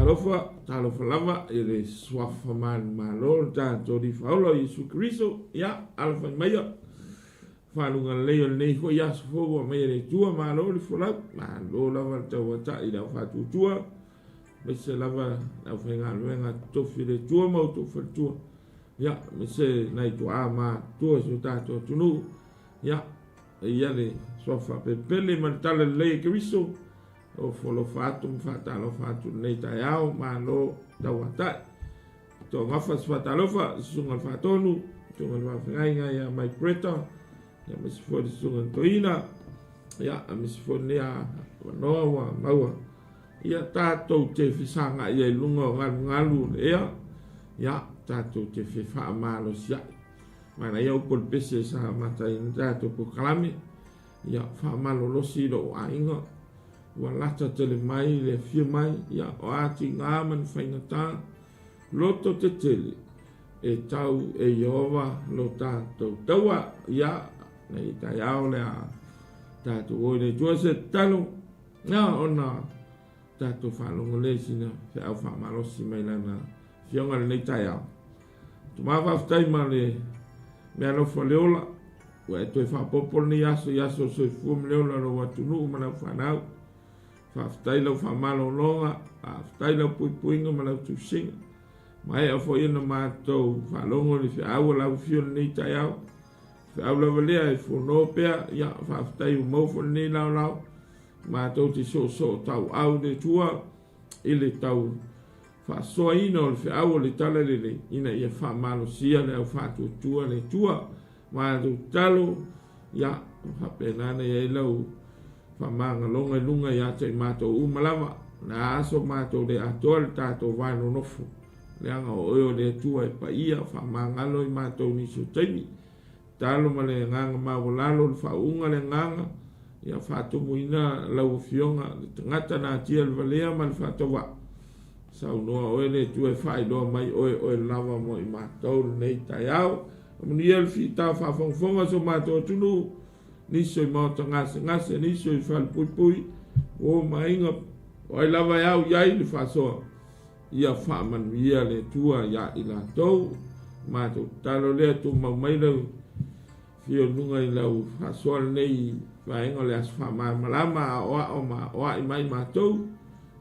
Talofa, talofa lava i le Suafa Manumalo o le tatou Alii Faaola o Iesu Keriso. Ia, alafai maia faluga lelei o lenei foi aso fou ua aumai e le Atua. Malo le folau, malo lava le tauatai i le au faatuatua, aemaise lava le aufaigaluega totofi i le Atua ma outou faletua. Ia, aemaise nai tuaa matutua o si o tatou atunuu. Ia, e ia le Suafa faapepele ma le tala lelei e Keriso. Ofo alofa atu ma faatalofa atu i lenei taeao, malo tauatai. Toagafa se faatalofa i susuga i le Faatonu, susuga i le Faafeagaiga ia Mike Bretta, ia aemaise foi le susuga i le Toeaina, ia aemaise foi lenei avanoa ua maua. Ia tatou te fesagai ai i luga o galugalu o le ea, ia tatou te fefaamalosiai. Manaia upu o le pese sa amataina tatou polokalame. Ia faamalolosi i lou aiga, ua lata tele mai le afio mai, ia o a tiga ma ni faigata, loto tetele, e tau e Ieova lo tatou taua. Ia, nei taeao le a tatou o i le Atua se tatalo, ia ona tatou faalogo lea i sina feau faamalosi mai lana Afioga i lenei taeao. Tama faafetai ma le meaalofa o le ola ua e toe faaopoopo lenei aso i aso o le soifua ma le ola o lou atunuu ma lau fanau. Faafetai lau faamalologa, faafetai lau puipuiga ma lau tusiga. Maea foi ona matou faalogo i le feau a lau afio i lenei taeao. Feau lava lea e fono pea, ia faafetai ua maua foi lenei laolao. Matou te soosoo tauau le Atua i le tau faasoaina o le feau o le Talalelei ina ia faamalosia le au faatuatua le Atua. Matou tatalo, ia, faapena ona i ai lau faamagaloga i luga ia te i matou uma lava, o le a aso matou le atoa le tatou va nonofo, leaga o oe o le Atua e paia, faamagalo i matou nisi o taimi. Tatalo ma le agaga maualalo le faauuga le agaga, ia faatumuina lau Afioga le tagata natia le valea ma le faatauvaa. Saunoa oe le Atua e faailoa mai oe oe lava mo i matou lenei taeao. Amunia le fita faafogafoga o so matou atunuu, nisi o i maota gasegase, nisi o i falepuipui, uo ma aiga, o ai lava e au i ai le faasoa. Ia faamanuia le Atua ia i latou. Matou tatalo lea, tumau mai lau afio i luga i lau faasoa lenei vaega o le aso faamalamalama, aoao ma aoai mai matou,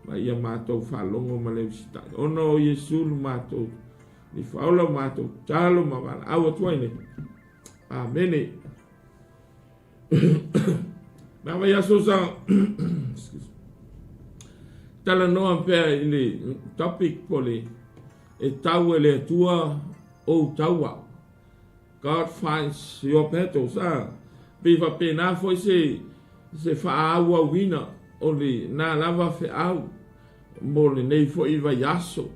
ma ia matou faalogo ma le usitai. Ona o Iesu lo matou lifaola, o matou tatalo ma valaau atu ai nei. Amene. Na vaiaso sa talanoa pea i le topic po le e tau e le Atua ou taua. God fights your battles. Ah, pe faapena foi se se faaauauina o le na lava feau mo lenei foi vaiaso.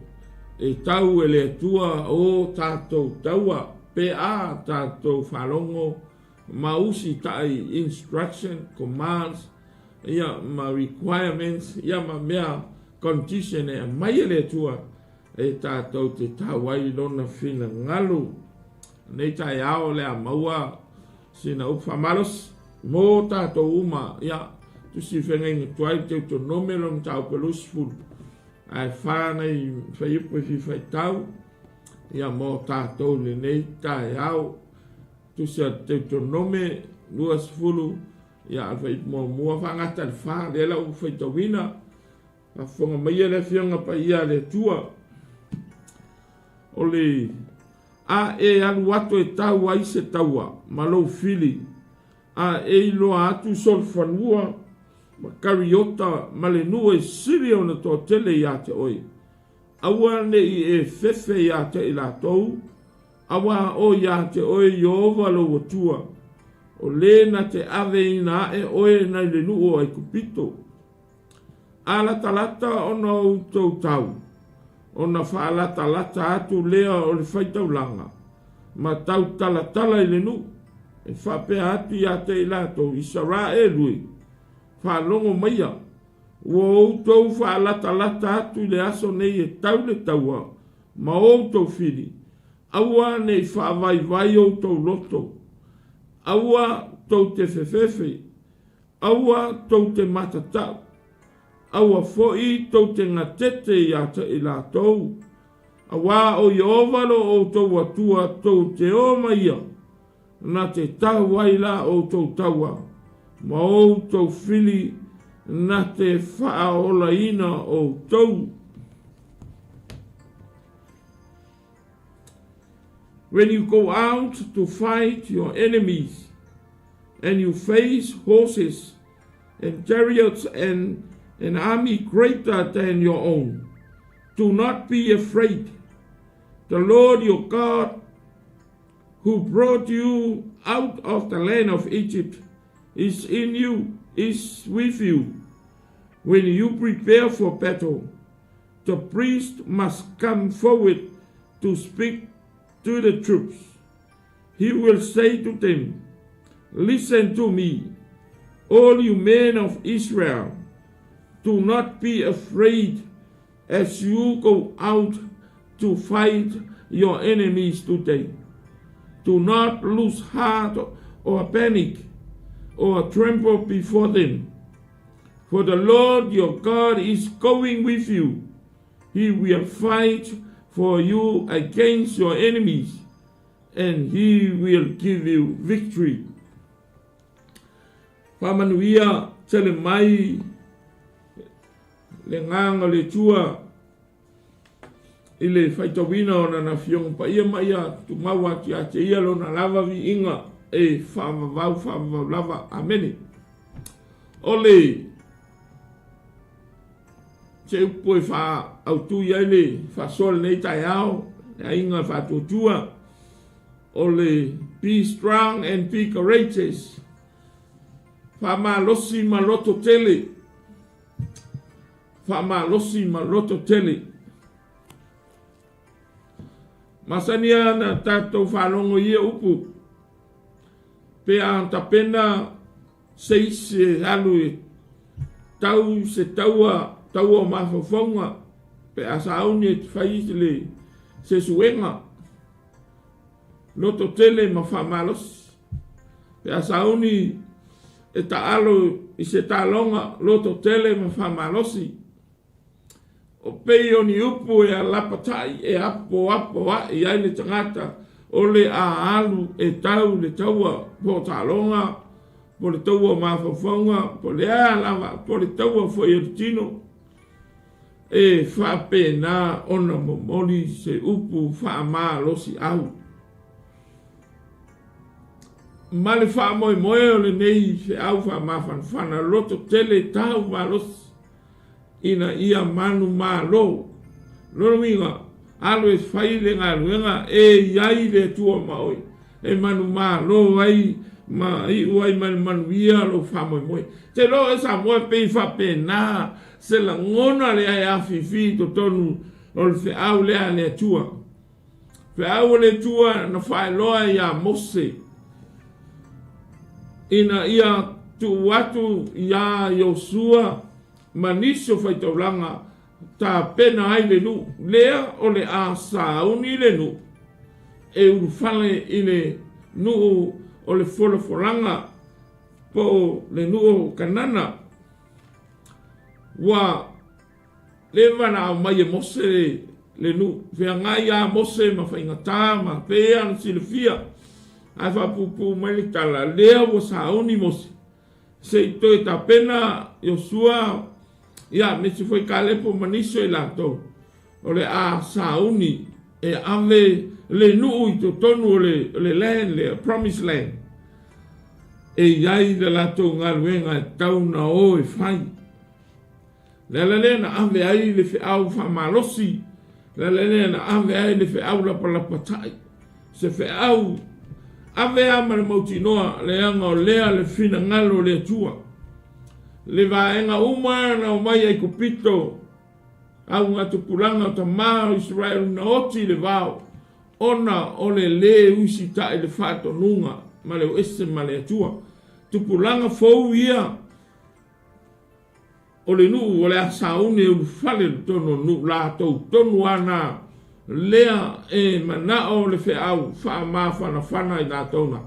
E tau e le Atua o tatou taua pe a tatou faalogo ma usitai instruction, commands, ia ma requirements, ia ma mea condition e aumai e le Atua e tatou te tau ai i lona finagalo. Nei taeao o le a maua sina upu faamalosi mo tatou uma, ia tusi feagaiga tuai le Teutonome lona mataupu e 20 ae fa nai fuaiupu e fia faitau ia mo tatou i lenei taeao. Tusi a Deuteronome 20, ia a le fuaiupu muamua faagata i le fa, lea la ua faitauina. Faafofoga maia le Afioga Paia a le Atua. O le a e alu atu e tau ai se taua ma lou fili, a e iloa atu solofanua ma Kariota ma le nuu e sili ona toatele ia te oe. Aua ne i e fefe ia te i latou, Auā o ia te oe Ieova lou Atua, o lē na te aveina aʻe oe nai le nuu o Aikupito. A latalata ona outou tau, ona faalatalata atu lea o le faitaulaga, ma tautalatala i le nuu, e faapea atu ia te i latou, Isaraelu e, faalogo maia, ua outou faalatalata atu i le aso nei e tau le taua, ma outou fili, aua ne i faavaivai outou loto, aua tou te fefefe, aua tou te matatau. Aua foi tou te gatete ia te i latou, auā o Ieova lo outou Atua tou te o ma ia, na te tau ai la outou taua, ma outou fili na te faaolaina outou. When you go out to fight your enemies, and you face horses and chariots and an army greater than your own, do not be afraid. The Lord your God, who brought you out of the land of Egypt, is in you, is with you. When you prepare for battle, the priest must come forward to speak to the troops. He will say to them, Listen to me, all you men of Israel. Do not be afraid as you go out to fight your enemies today. Do not lose heart or panic or tremble before them. For the Lord your God is going with you. He will fight for you against your enemies, and he will give you victory. Faamanuia tele mai le agaga o le Atua i le faitauina o lana Afioga Paia ma ia tumau atu ia te ia lona lava viiga e faavavau faavavau lava. Amene. O le se upu e faaautu i ai le faasoa lenei taeao, le aiga faatuatua, o le be strong and be courageous. Faamalosi ma loto tele. Faamalosi ma loto tele. Masani ana tatou faalogo i ia upu, pe a tapena se isi e alu e tau se taua, taua o mafaufauga, pe a sauni e te fai le se suega, loto tele ma faamalosi. Pe a sauni e taalo i se taaloga, loto tele ma faamalosi. O pei o ni upu e alapatai e apoapoaʻi ai le tagata o le a alu e tau le taua po o taaloga, po o le taua o mafaufauga, po o le a lava, po o le taua foi o le tino. E faapena ona momoli se upu faamalosiau. Ma le faamoemoe o lenei feau faamafanafana loto tele tau malosi ina ia manumalo. Lona uiga, alu e fai le galuega e i ai le Atua ma oe, e manumalo ai ma iu ai ma le manuia lou faamoemoe. Te iloa oe Samoa e pei faapena se lagona lea e afifi i totonu o le feau lea a le Atua. Feau o le Atua na faailoa iā Mose ina ia tuu atu iā Iosua ma nisi o faitaulaga tapena ai le nuu lea o le a sauni le nuu e ulufale i le nuu o le folafolaga po o le nuu o Kanana. Ua leva na aumai e Mose le nuu, feagai ia Mose ma faigata ma pei ona silafia, ae faapuupuu mai le tala, lea ua sauni Mose Se i toe tapena Iosua, ia, aemaise foi Kalepo ma nisi o i latou, o le a sauni e ave le nuu i totonu o le, o le land lea, promised land, e i ai le latou galuega e tau na o e fai. Le ala lea na ave ai le feau faamalosi, le ala lea na ave ai le feau lapalapatai, se feau ave lava ma le mautinoa, leaga o lea le finagalo o le Atua. Le vaega uma na omai Aikupito, augatupulaga o tama o Isaraelu na oti i le vao, ona o le lē usitai i le faatonuga ma le o ese ma le Atua. Tupulaga fou ia O le nuu o le a sauni e ulufale i totonu o le nuu latou tonu a na lea e manao le feau faamafanafana i latou na.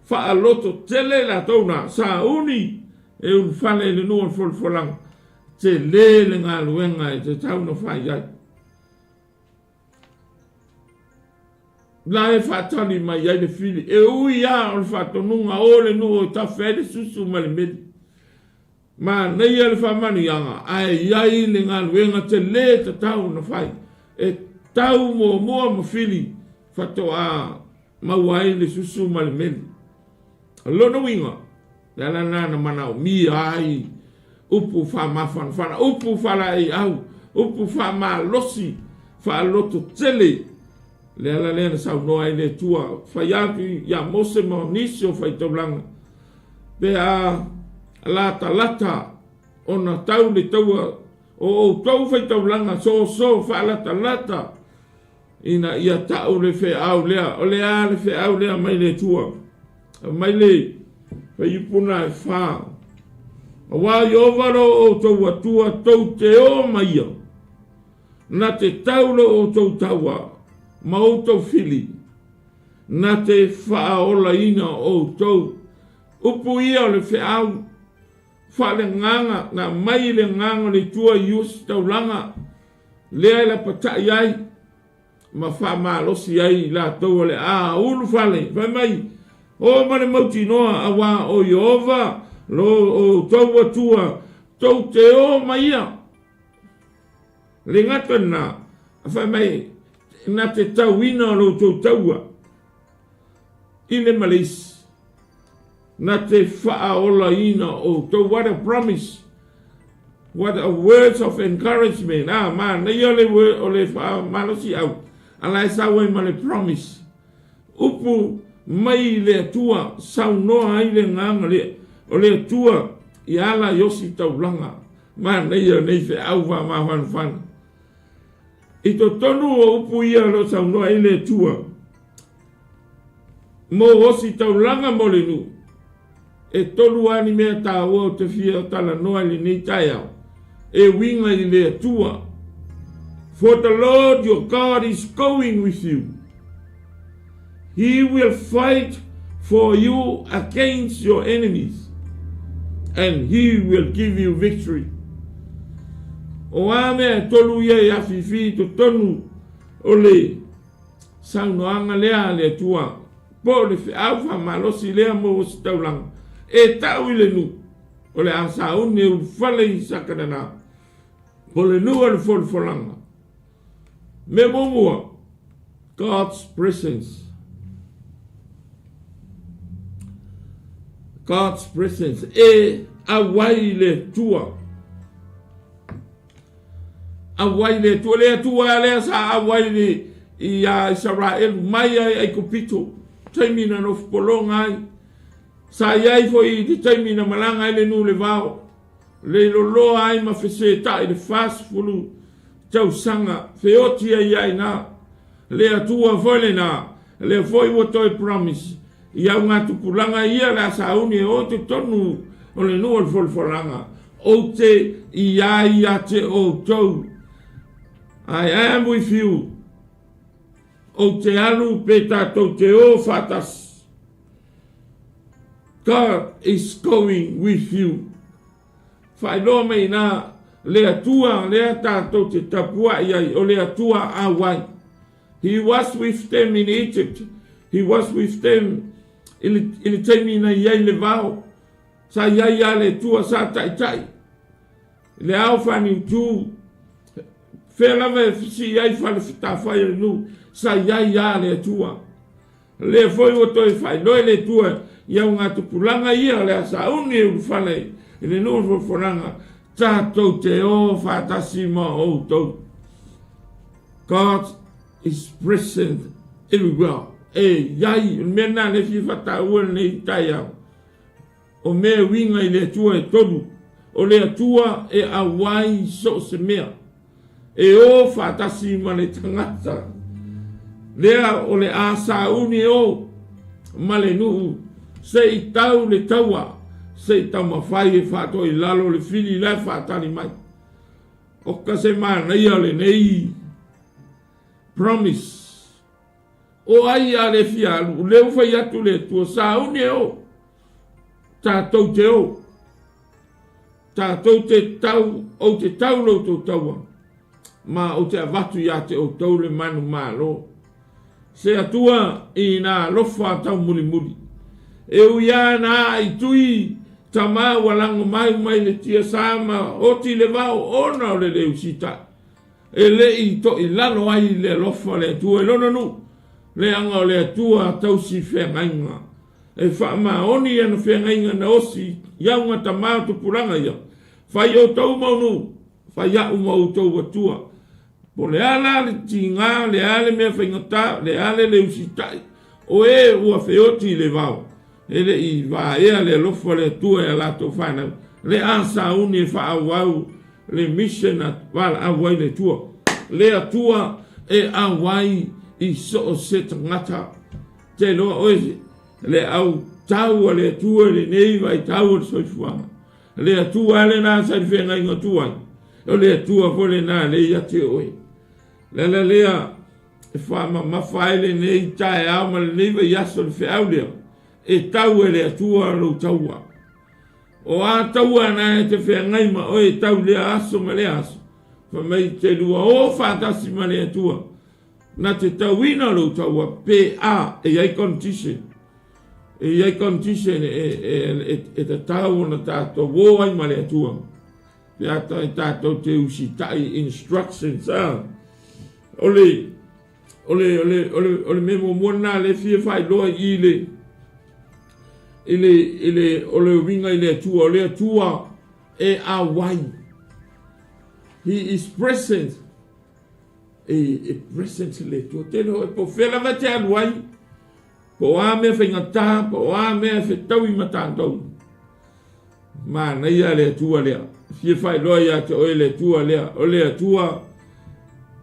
Faaloto tele latou na sauni e ulufale i le nuu o le folafolaga. Tele le galuega e tatau ona fai ai. La e faatali mai ai le fili, e ui lava o le faatonuga o le nuu e tafe ai le susu ma le meli. Manaia le faamanuiaga, ae i ai le galuega tele tatau ona fai, e tau muamua ma fili faatoa maua ai le susu ma le meli. O lona uiga, le ala lena na manaomia ai upu faamafanafana, upu faalaeiau, upu faamalosi, faalototele. Le ala lea na saunoa ai le Atua, fai atu ia Mose ma nisi o faitaulaga, pe a latalata ona tau le taua o outou faitaulaga soso faalatalata ina ia ta'u le feau lea. O le a le feau lea mai le Atua? Aumai le fuaiupu na e fā. Auā Ieova lo outou Atua tou te ō ma ia, na te tau lo outou taua ma outou fili, na te faaolaina outou. Upu ia o le feau faaleagaga na aumai i le agaga o le Atua i ositaulaga lea e lapatai ai ma faamalosi ai i latou o le a ulufale, fai mai, O ma le mautinoa, auā o Ieova lo outou Atua, tou te ō ma ia. Le gata lena, fai mai, na te tauina o lo outou taua i le ma le isi, na te faaolaina outou. What a promise! What a words of encouragement! Ah, manaia le o le faamalosiau, a la e sau ai ma le promise. Upu mai le Atua, saunoa ai le agaga lea, o le Atua i ala i ositaulaga. Manaia nei feau faamafanafana. I totonu o upu ia o lo o saunoa ai le Atua, Mo ositaulaga mo le nuu. E tolu a ni mea taua ou te fia talanoa i lenei taeao, e uiga i le Atua. For the Lord your God is going with you. He will fight for you against your enemies, and he will give you victory. O a mea e tolu ia e afifi i totonu o le saunoaga lea a le Atua, po o le feau faamalosi lea mo Ositaulaga, e tau i le nuu, o le a sauni e ulufale i Sakanana, po o le nuu o le folafolaga. Mea muamua, God's presence. God's presence. E auai le Atua. Auai le Atua, le Atua lea sa auai le ia Isaraelu mai ai Aikupito, taimi na nofopologa ai. Sa i ai foi i te taimi na malaga ai le nuu le vao, le loloa ai ma feseta'i le 40 tausaga, feoti ai ai na. Le Atua foi lena, lea foi ua toe promise, i augatupulaga ia le a sauni e o i totonu o le nuu o le folafolaga, ou te i ai ia te outou. I am with you. Ou te alu pe tatou te o faatasi. God is going with you. Faailoa mai ina le Atua lea tatou te tapuai ai, o le Atua auai. He was with them in Egypt. He was with them i le, i le taimi na i ai le vao. Sa i ai a le Atua sa taitai. I le ao whaniutū, whea lava e whisi ai whale whitawhai o le nuu, sa i ai a le Atua. Lea foi ua toe faailoa e le Atua i augatupulaga ia o le a sauni e ulufale i le nuu o le folafolaga, tatou te o faatasi ma outou. God is present everywhere. E iai, o le mea lena lea e fia faataua lenei taeao. O mea e uiga i le Atua e tolu, o le Atua e auai i so o se mea, e o faatasi ma le tagata. Lea o le a sauni e o ma le nuu, se i tau le taua, se i taumafai e faatoa i lalo le fili la e faatali mai. O ka se manaia lenei promise. O ai a le fia alu, lea ua fai atu le Atua, sauni e o, tatou te o. Tatou te tau, ou te tau lo outou taua, ma ou te avatu iā te outou le manumalo. Se Atua i nā alofa taumulimuli. E ui lava na aa i tui tama ua lago mai mai le tiasa ma oti le vao ona o le le usitai. E le i toilalo ai le alofa o le Atua i lona nuu, leaga o le Atua tausi feagaiga. E faamaoni ana feagaiga na osi i auga tama o tupulaga ia, Fai outou mau nuu, fai a'u ma outou Atua. Po o le a la le tiga, le a le mea faigata, le a le le usitai, o e ua feoti i le vao, e le i vaea le alofa o le Atua i a latou fanau, le a sauni e faaauau le mission a valaau ai le Atua. Le Atua e auai i so o se tagata. Te iloa oe le au tau a le Atua i lenei vaitau o le soifuaga. Le Atua lava lena sa i le feagaiga tuai, o le Atua foi lena lea ia te oe. Le ala lea e faamamafa ai lenei taeao ma lenei vaiaso le feau lea, e tau e le Atua lou taua. O a taua na e te feagai ma oe e tau lea aso ma lea aso, fai mai te lua o faatasi ma le Atua, na te tauina lou taua pe a e i ai condition. E i ai condition e tatau ona tatou o ai ma le Atua. Pe a tatou te usitai instructions a. O le o le o le o le o le mea muamua lena lea e fia faailoa i i le i le i le o le uiga i le Atua. O le Atua e auai. He is present. E present le Atua. Tele hoi po fea lava e te alu ai. Po o a mea faigata, po o a mea e fetaui ma tatou. Manaia le Atua lea. Fia faailoa ia te oe le Atua lea. O le Atua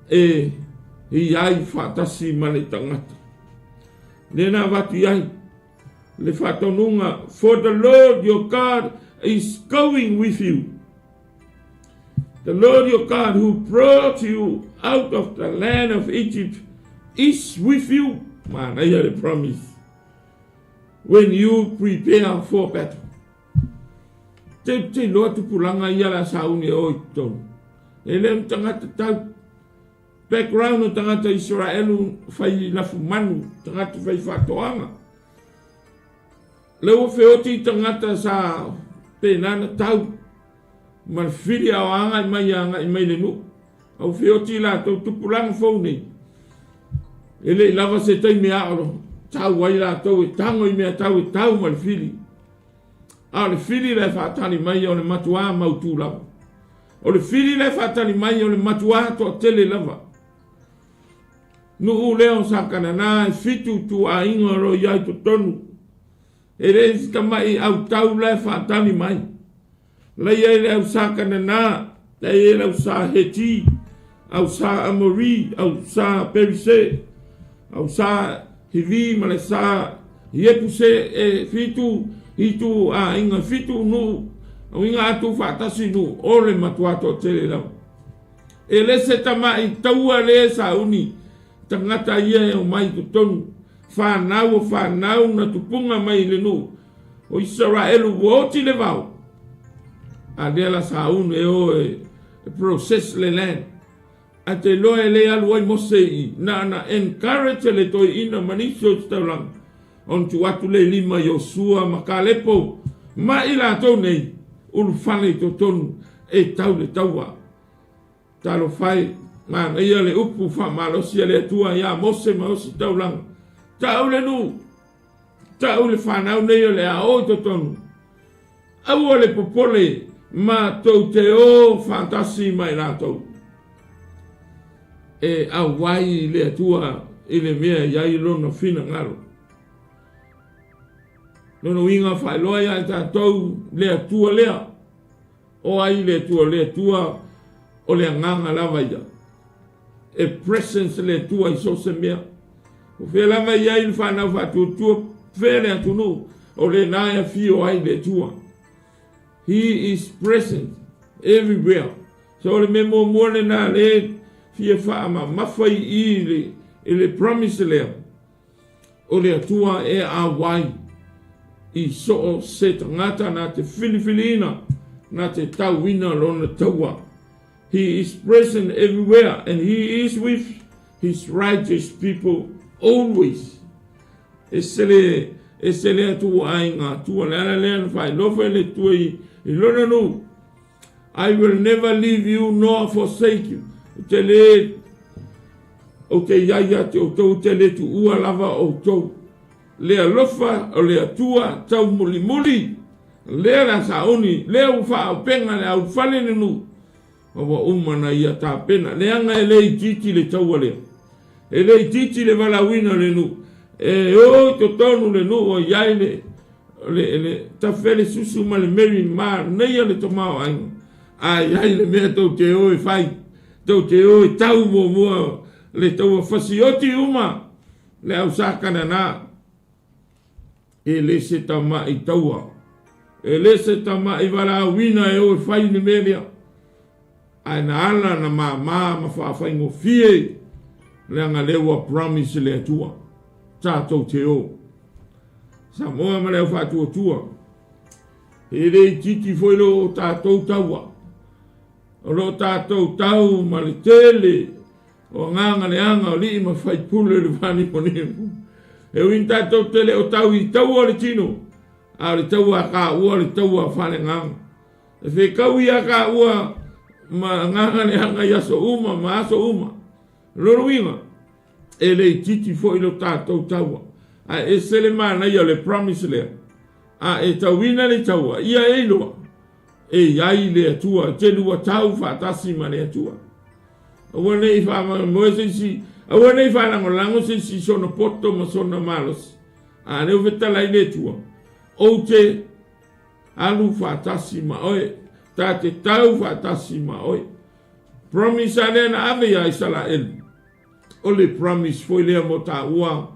e i ai faatasi ma le tagata. Lea na avatu i ai le faatonuga, For the Lord your God is going with you. The Lord your God who brought you out of the land of Egypt is with you. Manaia le promise. When you prepare for battle. Te, te loa tupulaga ia la sauni e o i totonu. E le o ni tagata tau background o tagata Israelu fai lafu manu, tagata fai faatoaga. Lea ua feoti tagata sa pena na tau ma le fili a o agai mai agai mai le nuu. A ua feoti latou tupulaga fou nei. E le i lava se taimi a o tau ai latou e tago i mea tau e tau ma le fili. A o le fili la e faatali mai o le matuā mautū lava. O le fili la e faatali mai o le matuā toatele lava. Nuu lea o Sakanana e fitu ituaiga o lo o i ai totonu. E le isi tama'i autau la e faatali mai. La i ai le au Sakanana, la i ai le au Sa Heti, au Sa Amori, au Sa Perise, au Sa Hivi ma le Sa Iepuse e fitu ituaiga, fitu nuu, uiga atu faatasi nuu o le matua toatele lava. E le se tama'i taua le sauni tagata ia e omai i totonu, fanau o fanau na tupuga mai i le nuu o Isaraelu ua oti le vao, a lea la sauni e o e process le land. Ae te iloa e le alu ai Mose i na na encourage le toeaina ma nisi o se taulaga ona tuu atu le lima i Iosua ma Kalepo ma i latou nei ulufale i totonu e tau le taua. Talofa e, manaia le upu faamalosi a le Atua iā Mose ma Ositaulaga, Tau le nuu, tau le fanau nei o le a o i totonu. Aua le popole matou te o faatasi ma i latou. E auai le Atua i le mea e i ai lona finagalo. Lona uiga faailoa ia i tatou le Atua lea. O ai le Atua? O le Atua o le agaga lava ia. E presence le Atua i so o se mea. O fea lava i ai le fanau faatuatua, fea le atunuu, o lena e afio ai le Atua. He is present everywhere. So o le mea muamua lena le fia faamamafa i i i le promise lea. O le Atua e auai i so o se tagata na te filifiliina, na te tauina lona taua. He is present everywhere and he is with his righteous people always. E se le, e se le Atua aiga Atua, le ala lea na faailofa e le Atua i, i lona nuu. I will never leave you nor forsake you. Ou te le, ou te iai ia te outou, ou te le tuua lava outou. Le alofa o le Atua taumulimuli, lea la sauni, lea ua faaaupega le aulufale le nuu, ma ua uma na ia tapena. Leaga e le itiiti le taua lea. E le itiiti le valaauina o le nuu. E o i totonu le nuu o iai le, le, le tafe le susu ma le meri manaia le tamaoaiga. A iai le mea tou te o e fai, tou te o e tau muamua le taua fasioti uma le au sa Kanana. E le se tama'i taua, e le se tama'i valaauina e o e fai le mea lea. Ae na ala na māmā ma faafaigofie, leaga lea ua promise le Atua, tatou te o. Samoa ma le au faatuatua, e le itiiti foi lo tatou taua. O lo tatou tau ma le tele o agaga leaga o alii ma faipule o le vanimonimo. E ui ina tatou te le o tau i taua o le tino, a o le taua a kaua o le taua a faleagaga. E fekau ia kaua ma agaga leaga i aso uma ma aso uma. Lona uiga, e le itiiti foi lo tatou taua. Ae ese le manaia o le promise lea. A e tauina le taua, ia e iloa, e i ai le Atua, e te lua tau faatasi ma le Atua. Aua ne i faamoemoe se isi, aua ne i faalagolago se isi i sona poto ma sona malosi. A lea ua fetalai le Atua, ou te alu faatasi ma oe, ta te tau faatasi ma oe. Promise a lea na ave iā Isaraelu. O le promise foi lea mo tāua,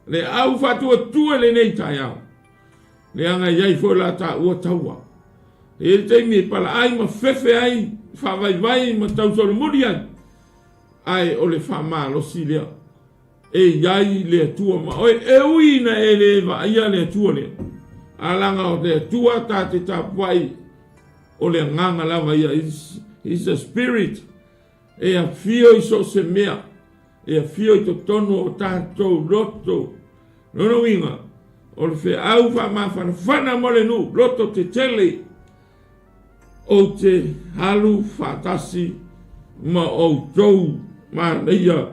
le au faatuatua i lenei taeao. Leaga e i ai foi la tāua taua. E i ai le taimi e palaai ma fefe ai, faavaivai ma tausolomuli ai, ae o le faamalosi lea. E i ai le Atua ma oe, e ui ina e le vaaia le Atua lea, a laga o le Atua ta te tapuai, o le agaga lava ia, He's a spirit, e afio i so o se mea, e afio i totonu o tatou loto. Lona uiga, o le feau faamafanafana mo le nuu loto tetele, ou te alu faatasi ma outou manaia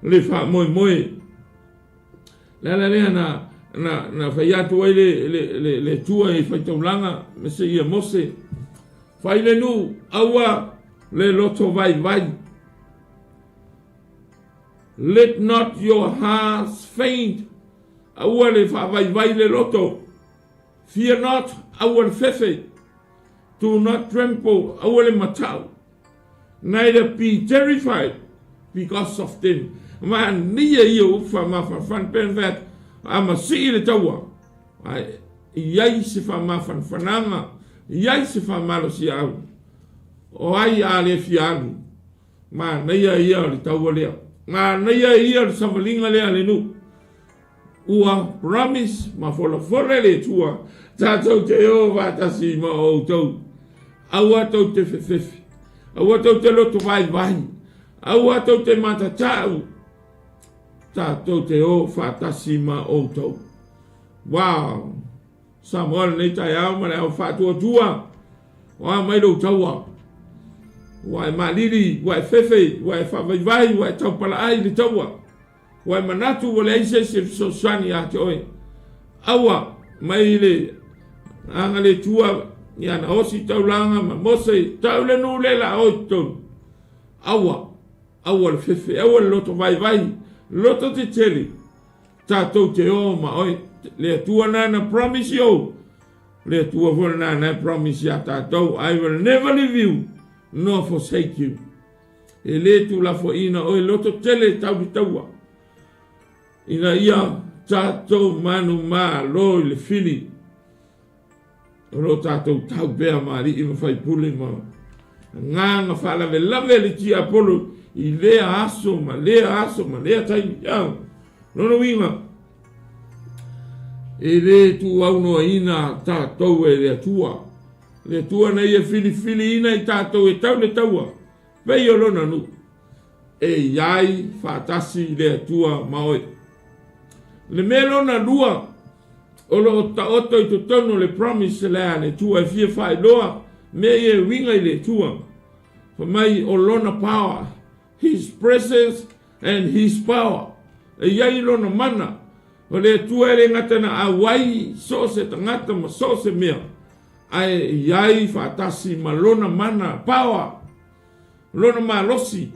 le faamoemoe. Le ala lea na, na, na fai atu ai le, le, le, le Atua i faitaulaga me se ia Mose, fai le nuu, aua le loto vaivai. Let not your hearts faint, aua le faavaivai le loto. Fear not, aua le fefe. Do not tremble, aua le matau. Neither be terrified because of them. Manaia ia upu faamafanafana pea na fai atu, a masii le taua, ae i ai se faamafanafanaga, i ai se faamalosiau, o ai a le fia alu. Manaia ia o le taua lea. Manaia ia o le savaliga lea a le nuu. Ua promise ma folafola e le Atua tatou te o faatasi ma outou. Aua tou te fefefe, aua tou te loto vaivai, aua tou te matatau, tatou te o faatasi ma outou. Wow! Samoa lenei taeao ma le ao faatuatua, o a mai lou taua. Ua e malili, ua e fefe, ua e faavaivai, ua e taupalaai i le taua. Ua e manatu ua leai se isi e fesoasoani ia te oe. Aua, mai le aga le Atua ia na osi taulaga ma Mose, tau le nuu le la o i totonu. Aua, aua le fefe, aua le loto vaivai, loto tetele, tatou te o ma oe. Le Atua nana promise you, le Atua foi nana promise ia tatou, I will never leave you nor forsake you. E le tulafoaiina oe loto tele tau le taua, ina ia tatou manumalo i le fili o lo tatou tau pea ma alii ma faipule ma agaga faalavelave le tiapolo i lea aso ma lea aso ma lea taimi. Au, lona uiga, e le tuuaunoaina tatou e le Atua. Le Atua na ia filifiliina i tatou e tau le taua, pei o lona nuu. E iai faatasi le Atua ma oe. Le mea lona lua o lo o taoto i totonu o le promise lea a le Atua e fia faailoa mea ia e uiga i le Atua. Fai mai o lona power, His presence and His power. E iai lona mana. O le Atua e le gata na auai so o se tagata ma so o se mea, ae iai faatasi ma lona mana, power, lona malosi,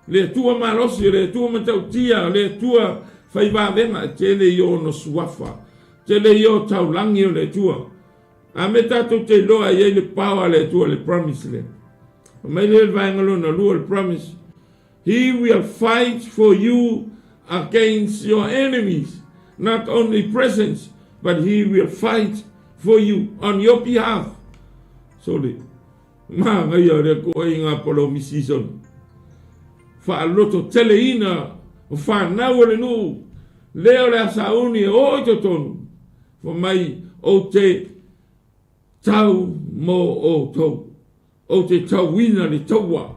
le Atua malosi, o le Atua matautia, o le Atua fai vavega, e tele ia ona suafa, tele ia o taulagi o le Atua. A me tatou te iloa e iai le power a le Atua, le promise lea. Fai mai lea le vaega lona lua o le promise, He will fight for you against your enemies, not only presence, but he will fight for you on your behalf. Sole, Manaia le koe i ngā polomisi sole. Faaloto teleina o whanau o le nuu, lea o le asauni e o i totonu, fai mai ou te tau mō outou. Ou te tauina le taua.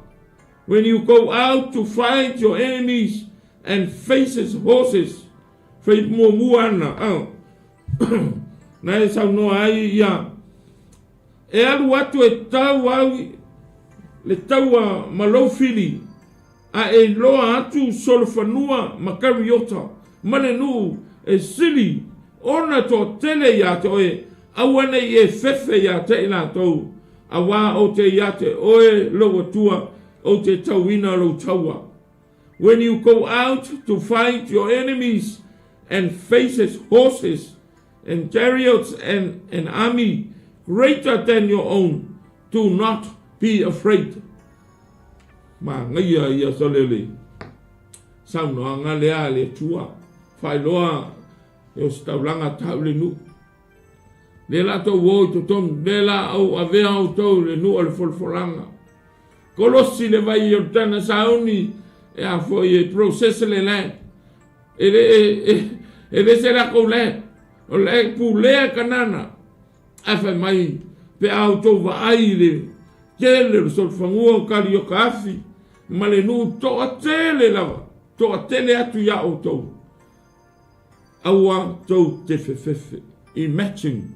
When you go out to fight your enemies and faces horses, whai muamua ana, oh. Na e saunoa ai ia, e alu atu e tau au le taua ma lou fili, a e iloa atu solofanua ma Kariota ma le nuu e sili ona toatele iā te oe, aua ne i e fefe iā te i latou, auā ou te iā te oe lou Atua, ou te tauina lou taua. When you go out to fight your enemies and faces horses and chariots and an army greater than your own, do not be afraid. Manaia ia sole le saunoaga lea a le Atua, faailoa e ositaulaga tau le nuu. Le la tou o i totonu, le la ou avea outou i le nuu o le folafolaga. Kolosi le vai Ioritana sauni e a foi e process le land. E le e, e le se lakou land. O le pulea Kanana. Ae fai mai pe a outou vaai i le tele o le solofanua o Karioka afi ma le nuu toatele lava, toatele atu iā outou. Aua tou te fefefe. Imagine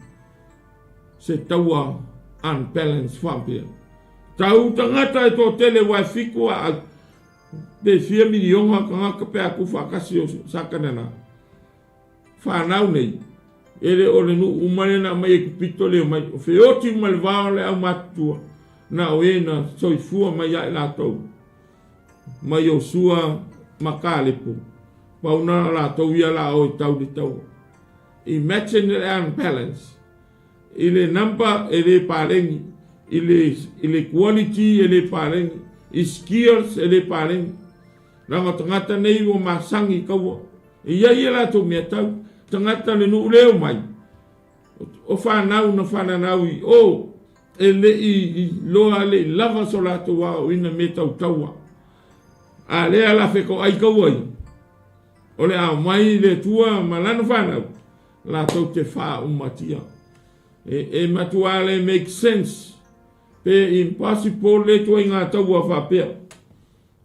se taua unbalanced faapea. Tau tagata e toatele ua e fiku a pe fia miliona tagata pe a tuufaatasi o Sakanana. Whanau nei, e le o le nuu uma lea na aumai e Kupito le omai, o feoti uma le va o le aumatutua, na o e na soifua mai ia i latou, mai Iosua ma Kalepo, pau na o latou ia la o e tau le taua. Imagine le unbalance, i le number e le paleni, i le, i le quality e le paleni, i skills e le paleni. Leaga o tagata nei ua masani i kaua. E i ai e latou mea tau, tagata le nuu le omai, o whanau na whananau i o, e le i loa le i lava so latou aoaoina me tautaua. A lea la fetoai kaua ia, o le a omai le Atua ma lana whanau, latou te whaaumatia. E, e matua le make sense, pe impossible le ituaiga taua faapea.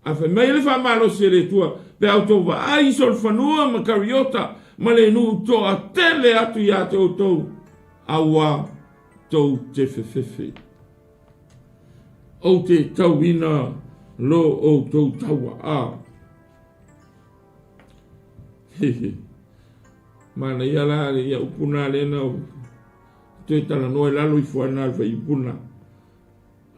A fai mai le faamalosi e le Atua, pe a outou vaai i solofanua ma Kariota ma le nuu toatele atu iā te outou, aua tou te fefefe. Ou te tauina lo outou taua. A. Hehe. Manaia la ia upu na lea na toe talanoa i lalo ifo ai na le fuaiupu lena.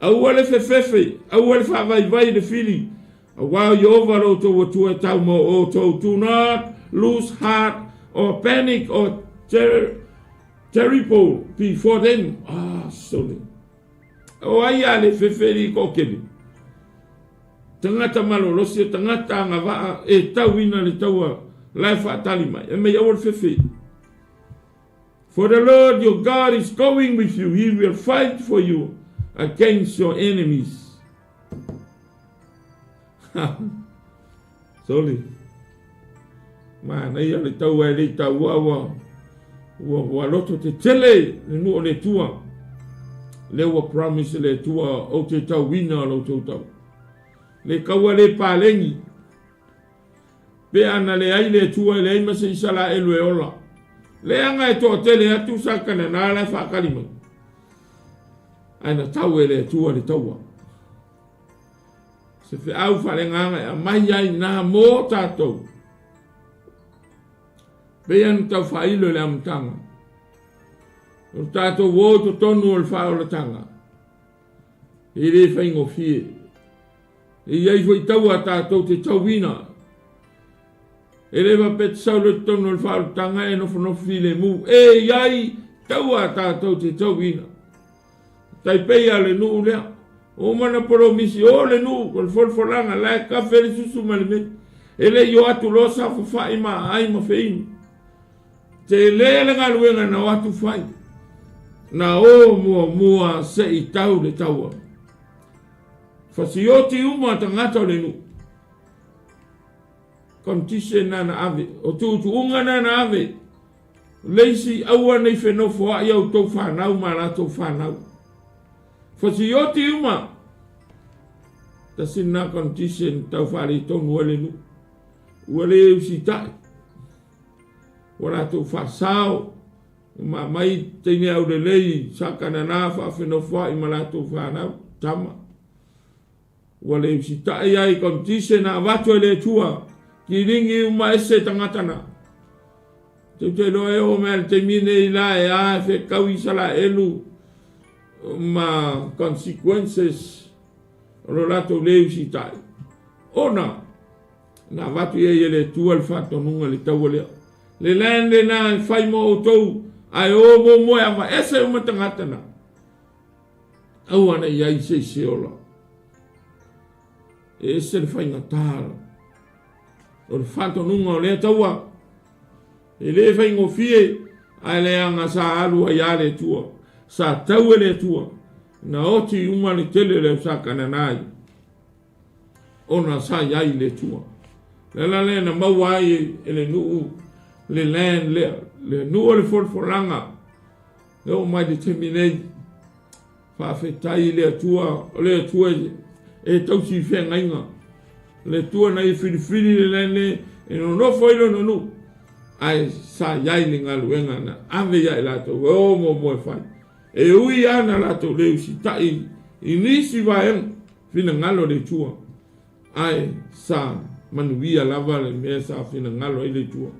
Aua le fefefe, aua le faavaivai le fili, auā o Ieova lo outou Atua e tau mo outou. Do not lose heart or panic or ter terrible before them. Ah, sole. O ai a le fefe li koʻokele? Tagata malolosi, o tagata agavaa e tauina le taua la e faatali mai. E mai aua le fefe. For the Lord your God is going with you, he will fight for you against your enemies. Sorry. Manaia le taua e le i taua ua, ua, ua loto te tele le nuu o le Atua. Lea ua promise le Atua ou te tauina o lo outou tau. Le kaua le paleni. Pe ana leai le Atua e leai ma se Isalaelu e ola. Leaga e toatele atu sa Kanana la e faakali mai. Ae na tau e le Atua le taua. Se feau faaleagaga e aumai ai na mo tatou. Pei ona tau faailo i le amataga. O le tatou o i totonu o le faaolataga, e le faigofie. E i ai foi taua tatou te tauina. E le faapea te sau loa i totonu o le faaolataga e nofonofo filemu. E i ai taua tatou te tauina. Tai pei a le nuu lea. Ua uma ona polomisi, o le nuu, o le folafolaga, la e kafe le susu ma le meli. E le i o atu loa sa fafa'i ma aai ma feinu. Tele le galuega na o atu fai. Na o muamua se i tau le taua. Fasioti uma tagata o le nuu. Condition na na ave, o tuutuuga na na ave. Le isi aua nei fenofoa'i a outou fanau ma a latou fanau. Fasioti uma. Tasi lena condition tau faaletonu ai le nuu. Ua le usitai. Ua latou faasao ma aumai teine aulelei sa Kanana faafenofoa'i ma latou fanau, tama. Ua le usitai ai condition na avatu e le Atua, kiligi uma ese tagata na. Tou te iloa e oo mai le taimi nei la e a e fekau Isalaelu ma consequences o lo latou le usitai. Ona na avatu i ai e le Atua le faatonuga i le taua lea. Le land lena e fai mo outou, ae o muamua e avaese uma tagata na. Aua ne i ai se isi ola. E ese le faigata o le faatonuga o lea taua. E le faigofie, ae leaga sa alu ai lava le Atua. Sa tau e le Atua, na oti uma le tele o le au sa Kanana ai, ona sa i ai le Atua. Le ala lea na maua ai e le nuu le land lea, le nuu o le folafolaga. E oo mai le taimi nei, faafetai i le Atua, o le Atua e tausi i feagaiga. O le Atua na ia filifili le lele e nonofo ai lona nuu, ae sa i ai le galuega na ave ia i latou e o muamua e fai. E ui lava na latou le usitai i nisi vaega, finagalo o le Atua, ae sa manuia lava le mea sa finagalo ai le Atua.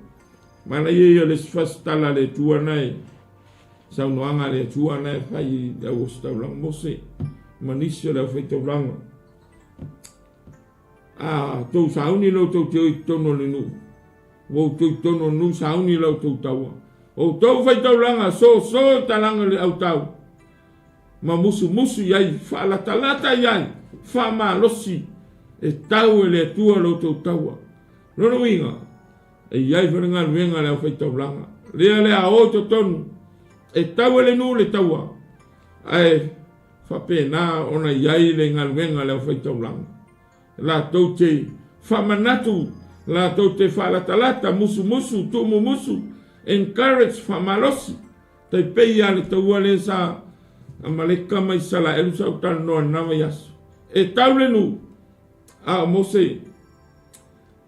Manaia ia o le isi fasitala a le Atua na e saunoaga a le Atua na e fai i le auositaulaga Mose ma nisi o le aufaitaulaga. A tou sauni lo tou te o i totonu o le nuu, ua outou i totonu o le nuu sauni la outou taua. Outou faitaulaga soso i talaga o le autau ma musumusu i ai, faalatalata i ai, faamalosi e tau e le Atua lo outou taua. Lona uiga, E i ai foi le galuega a le aufaitaulaga lea le a o i totonu e tau e le nuu le taua, ae faapena ona i ai le galuega a le aufaitaulaga. Latou te faamanatu, latou te faalatalata, musumusu, tuumumusu, encourage, faamalosi, tai pei lava le taua lea sa Amaleka ma Isalaelu sa ou talanoa i lena vaiaso. E tau le nuu, a o Mose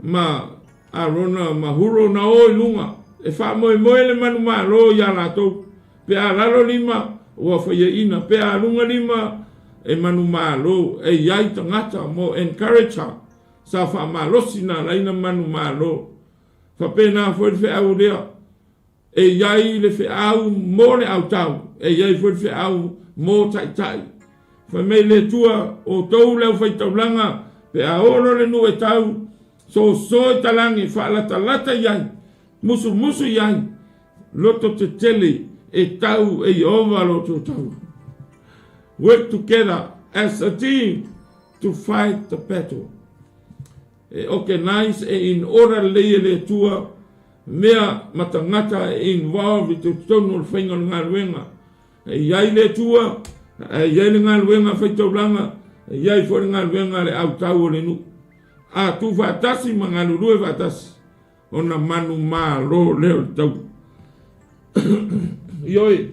ma Arona ma Huro na o i luga, e faamoemoe le manumalo iā latou, pe a lalo lima, ua faiaina, pe a luga lima, e manumalo, e i ai tagata mo encourager, sa faamalosi na alaina manumalo. Faapena foi le feau lea. E i ai le feau mo le autau, e i ai foi le feau mo taitai. Fai mai le Atua, Outou le aufaitaulaga, pe a oo loa le nuu e tau, soso i talage, faalatalata i ai, musumusu i ai, loto tetele e tau e Ieova lo outou taua. Work together as a team to fight the battle. E organize e in order lelei e le Atua mea ma tagata e involve i totonu o le faiga o le galuega. E i ai le Atua, e i ai le galuega faitaulaga, e i ai foi le galuega a le autau o le nuu. A tu faatasi ma galulue faatasi, ona manumalo lea o le taua. Ioe,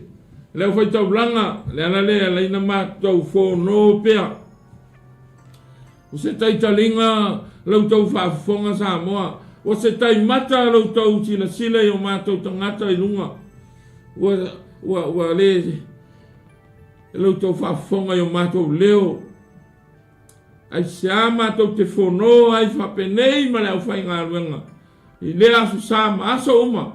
Le aufai-taulaga, le ala lea e ala ai ona matou fono pea. O se taitaliga la outou faafofoga Samoa, ua se taimata la outou silasila i o matou tagata i luga, ua, ua, ua le la outou faafofoga i o matou leo. Aisea matou te fono ai faapenei ma le aufaigaluega i lea aso sa ma aso uma,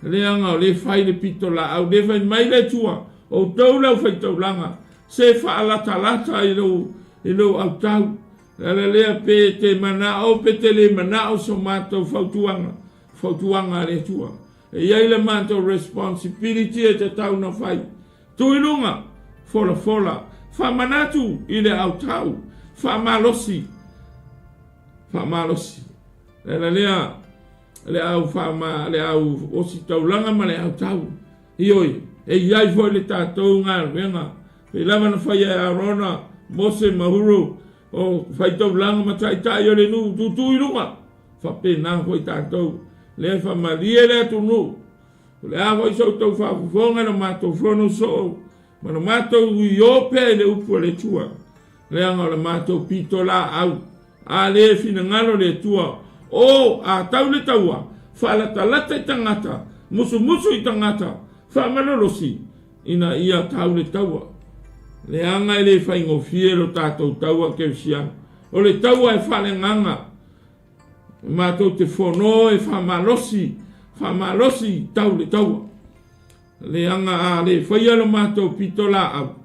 leaga o lea e fai le pitolaau, lea e fai mai le Atua, outou le aufaitaulaga, se faalatalata i lou, i lou autau. O le ala lea pe te manao pe te le manao so matou fautuaga, fautuaga a le Atua. E i ai le matou responsibility e tatau ona fai. Tu i luga, folafola, faamanatu i le autau, faamalosi, faamalosi. Le ala lea, le au faama, le au ositaulaga ma le autau. Ioe, e i ai foi le tatou galuega, pei lava na faia e Arona, Mose ma Huru, o faitaulaga ma taitai o le nuu tutu i luga. Faapena foi tatou, lea e faamalie le atunuu. O le a foi so outou faafofoga i lo matou fono soo ma lo matou io pea i le upu a le Atua, leaga o le matou pitolaau, a le finagalo le Atua, o a tau le taua, faalatalata i tagata, musumusu i tagata, faamalolosi, ina ia tau le taua. Leaga e le faigofie lo tatou taua kerisiano. O le taua e faaleagaga. Matou te fono e faamalosi, faamalosi tau le taua. Leaga a le faia lo matou pitolaau,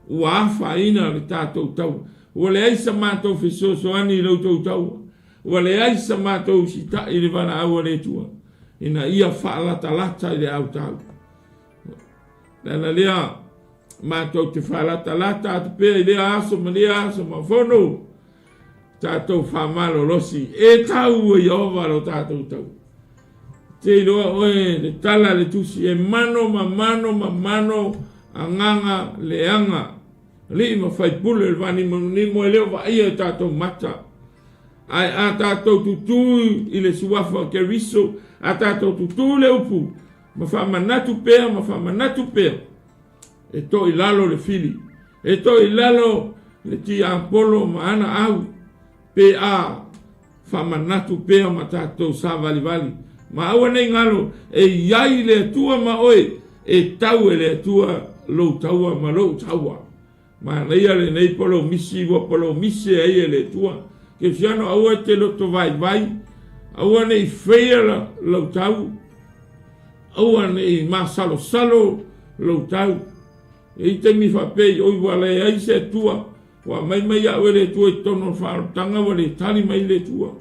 ua afaina le tatou taua. Ua leai sa matou fesoasoani i lo outou taua. Ua leai sa matou usitai i le valaau a le Atua, ina ia faalatalata i le autau. Le ala lea, matou te faalatalata atu pea i lea aso ma lea aso ma fono tatou faamalolosi e tau e Ieova lo tatou tau. Te iloa oe le tala a le tusi e mano ma mano ma mano agaga leaga alii ma faipule o le vaanimonimo e le o vaaia e tatou mata. Ae a tatou tutū i le suafa o Keriso, a tatou tutū i le upu, ma faamanatu pea ma faamanatu pea, e to i lalo le fili, e to i lalo le tiapolo ma ana au, pe a faamanatu pea ma tatou savalivali. Ma aua nei galo, e i ai le Atua ma oe, e tau e le Atua lou taua ma lou taua. Manaia lenei polomisi ua polomise ai e le Atua. Kerisiano aua e te loto vaivai, aua ne i faia lou tau, aua ne i masalosalo lou tau. E i taimi faapea i oi ua leai se Atua, ua aumai mai au e le Atua i totonu o le faaolataga ua le tali mai le Atua.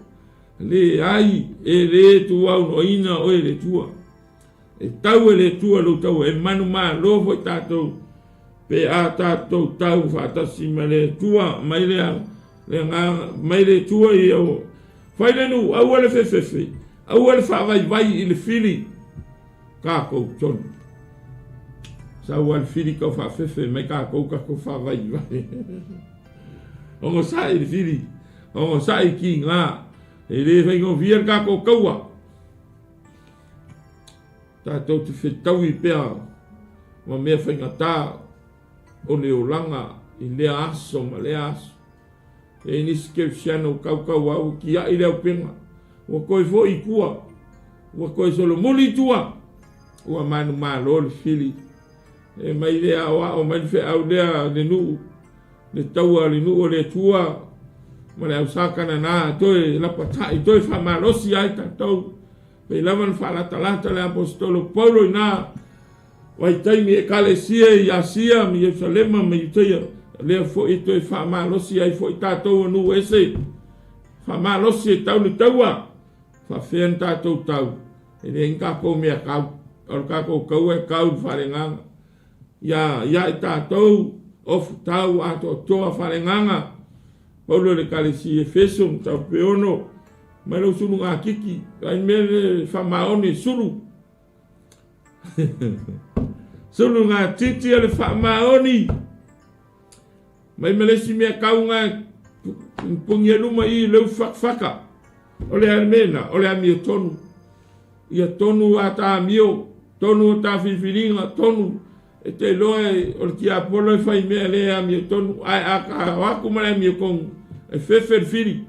Leai, e le tuaunoaina oe e le Atua. E tau e le Atua lou taua, e manumalo foi tatou pe a tatou tau faatasi ma le Atua, mai le, le agaga, mai le Atua i au. Fai le nuu, aua le fefefe, aua le faavaivai i le fili, kakou tonu. Sau a le fili kau faafefe mai kakou kakou faavaivai. Ogosaʻi le fili, ogosaʻi kiga, e le faigofie le kakou kaua. Tatou te fetaui pea ma mea faigata o le olaga i lea aso ma lea aso. E i ai nisi kerisiano ua kaukauau ua kiaʻi le auupega, ua toe foi i tua, ua toe solomuli i tua, ua manumalo le fili. E mai le aoao mai le feau lea le nuu, le taua a le nuu o le Atua ma le au Sakanana toe lapatai, toe faamalosi ai tatou. Pei lava na faalatalata le Aposetolo Paulo i nā vaitaimi ekalesia i Asia ma Ierusalema ma Iutaia, lea foi e toe faamalosi ai foi tatou a nuu ese, faamalosi e tau le taua, faafefea na tatou tau, e leai ni tatou mea kau, o le tatou taua e kau i le faaleagaga. Ia, ia i tatou, ofu tau atoatoa faaleagaga, Paulo i le ekalesia i Efeso, mataupu e 6, Mai lou sulu gatiti, ai mea le faamaoni e sulu. Sulu gatiti o le faamaoni. Mai ma le isi mea kau nga pungi e luma i leu fakafaka. O le a mea na, o le amio tonu. Ia tonu a ta amio, tonu o ta filifiliga, tonu. E te iloa o le tiapolo e fai mea le amiotonu, ae a ka o atu ma le amiotonu, e fefe le fili.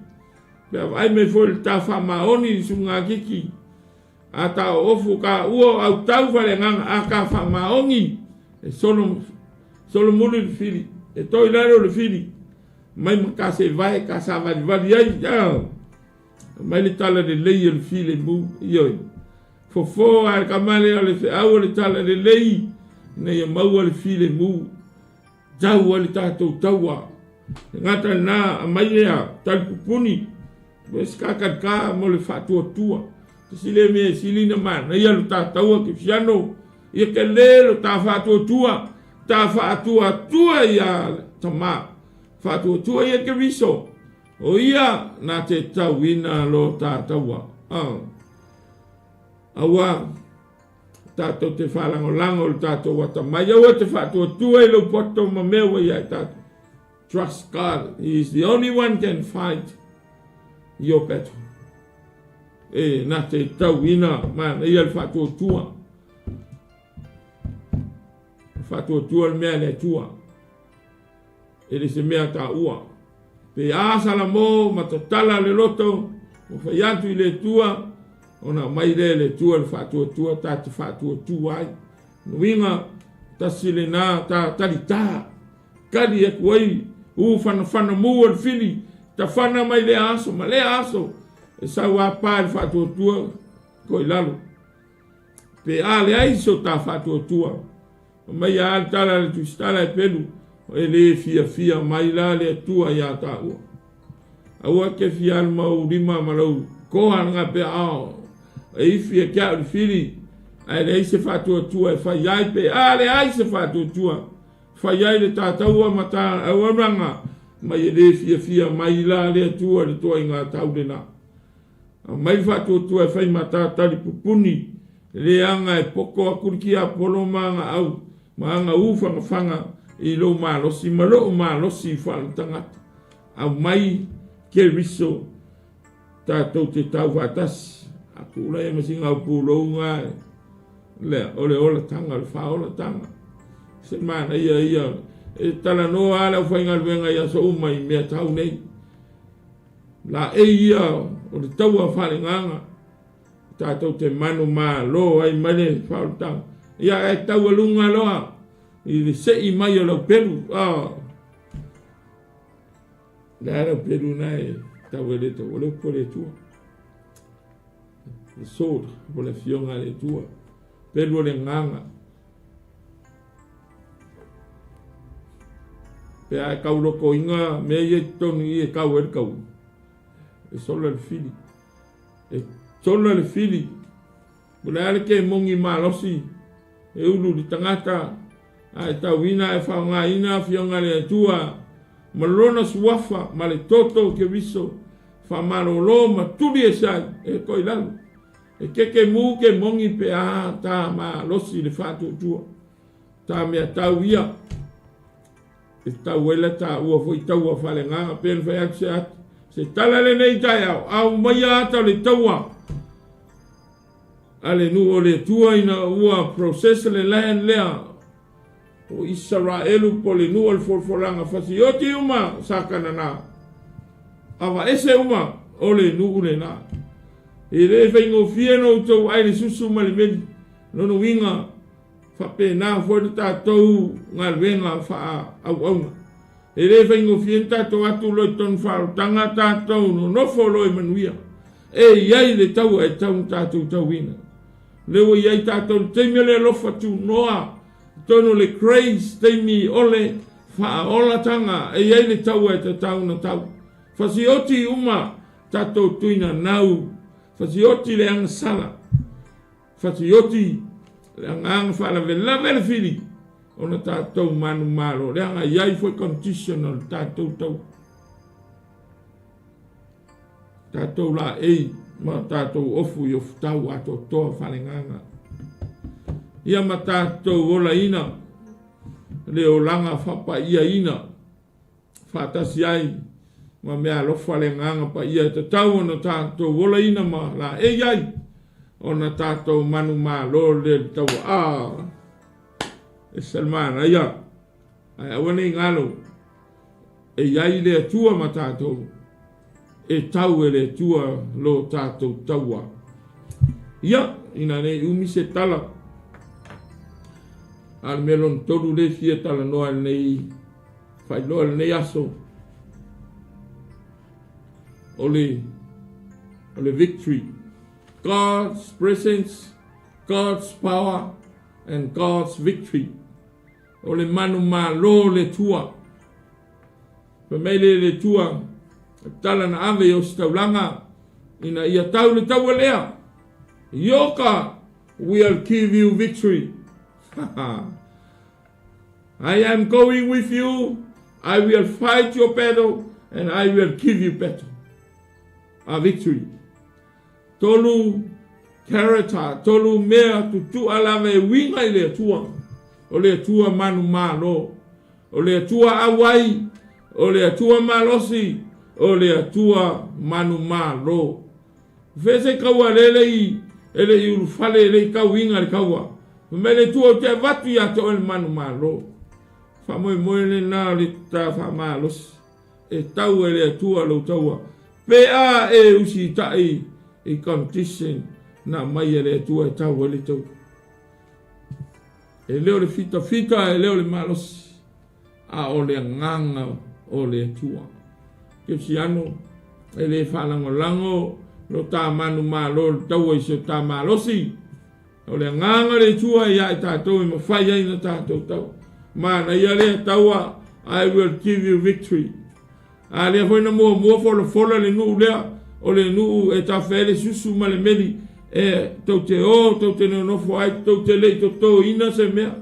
Pe a vaai mai foi le ta faamaoni i sugatiti, a ta oofu ka ua o autau faaleagaga, a ta faamaoni, e solo, solomuli le fili, e toe i lalo le fili, mai ma ta sevae, ta savalivali ai, mai le tala lelei o le filemu, ioe. Fofo a le tama lea o le feau o le tala lelei, ina ia maua le filemu, tau ai le tatou taua. E gata lena, aumai lea talipupuni, mo se kakalika mo le faatuatua. Tasi lea mea e sili ona manaia lo ta taua Kisiano, ia tele lo ta faatuatua, ta faatuatua ia tama, faatuatua ia Keriso, o ia na te tauina lo ta taua. Aua tatou te faalagolago i le tatou atamai, aua te faatuatua i lou poto ma mea ua ia i tatou. Trust God, He is the only one can fight your battle. E na te tauina manaia le faatuatua. Faatuatua le mea le Atua. E le se mea taua. Pe a Salamo ma tatala le loto, ua fai atu i le Atua, ona aumai lea e le Atua le faatuatua ta te faatuatua ai. Nuiga, tasi lena ta talitā, kali atu ai u fanafana mu o le fili, tafana mai lea aso ma lea aso, e sau a pa le faatuatua ko i lalo. Pe a leai so ta faatuatua, mai a le tala le tusitala e pelu, e le fiafia mai la le Atua iā tāua. Aua ke fia alu ma ou lima ma lou koha le gape ao, e ifi e ke au le fili, ae leai se faatuatua e fai ai, pe a leai se faatuatua, fai ai le tātaua ma tā auaunaga, mai e le fiafia mai la le Atua le toaiga tau lena. Aumai le faatuatua e fai ma tātali pupuni, leaga e poto atu le tiapolo ma aga au, ma aga ufagafaga i lou malosi ma lou malosi faaletagata. Aumai Keriso tatou te tau faatasi. A kula ma sina au pulou ga lea, o le olataga, o le faaolataga. Se manaia ia, e talanoa lava le aufaigaluega i aso uma i mea tau nei. Laei ia o le taua faaleagaga, tatou te manumalo ai mai le faaolataga. Ia e taualuga loa i le sei mai o lau pelu. Le a lau pelu na e tau e le tau, o le upu a le Atua. The sword, o le afioga a le Atua. Pelu o le agaga. Pe a e kaulokoina mea ia i totonu i e kau ai le kaua. E sola le fili. E sola le fili. O le a le kemogi malosi e ulu i le tagata a e tauina e faaaogaina afioga a le Atua ma lona suafa ma le toto o Keriso faamalolo ma tuli ese ai e koe i lalo. E keke mu ke mogi pe a tā malosi le faatuatua. Tā mea tau ia. E tau ai la tāua foi taua faaleagaga pe na fai atu se ata. Se tala lenei taeao, aumaia ata o le taua a le nuu o le Atua ina ua process le land lea o Isaraelu po le nuu o le folafolaga fasioti uma sa Kanana. Avaese uma o le nuu lena. E le faigofie ona outou ai le susu ma le meli. Lona uiga, faapena foi le tatou galuega faaauauna. E le faigofie ona tatou atu loa i totonu faaolataga tatou nonofo loa i manuia. E i ai le taua e tatau ona tatou tauina. O lea ua i ai tatou i le taimi o le alofa tunoa, i totonu o le grace, taimi o le faaolataga, e i ai le taua e tatau ona tau. Fasioti uma tatou tuinanau, fasioti le agasala, fasioti le agaga faalavelave le fili ona tatou manumalo, leaga e i ai foi condition o le tatou taua. Tatou laei ma tatou ofu i ofutau atoatoa faaleagaga. Ia ma tatou olaina le olaga faapaiaina faatasi ai ma mea alofa le agaga paia e tatau ona tatou olaina ma laei ai ona tatou manumalo le taua. Ah! Ese le manaia, ae aua ne i galo, e i ai le Atua ma tatou, e tau e le Atua lo tatou taua. Ia, ina ne i umi se tala, a o le mea lona tolu lea e fia talanoa i lenei faailoa i lenei aso, o le, o le victory. God's presence, God's power, and God's victory. O le manumalo o le Atua. Fai mai lea i le Atua, tala na ave i Ositaulaga, ina ia tau le taua lea. Your God will give you victory. I am going with you, I will fight your battle, and I will give you battle. A victory. Tolu character, tolu mea tutua lava e uiga i le Atua. O le Atua manumalo, o le Atua auai, o le Atua malosi, o le Atua manumalo. Fea se kaua lea e le i, e le i ulufale, e le i tauiga le kaua. Fai mai le Atua, ou te avatu ia te oe le manumalo. Faamoemoe lena o le ta faamalosi. E tau e le Atua lou taua. Pe a e usitai i condition na aumai e le Atua e tau ai le taua. E le o le fitafita, e le o le malosi, a o le agaga o le Atua. Kerisiano, e le faalagolago lo ta manumalo le taua i se ta malosi. O le agaga o le Atua ia i tatou e mafai ai na tatou taua. Manaia lea taua, I will give you victory. A lea foi na muamua folafola le nuu lea, o le nuu e tafe ai le susu ma le meli, e tou te o, tou te nonofo ai, tou te le i totoina se mea,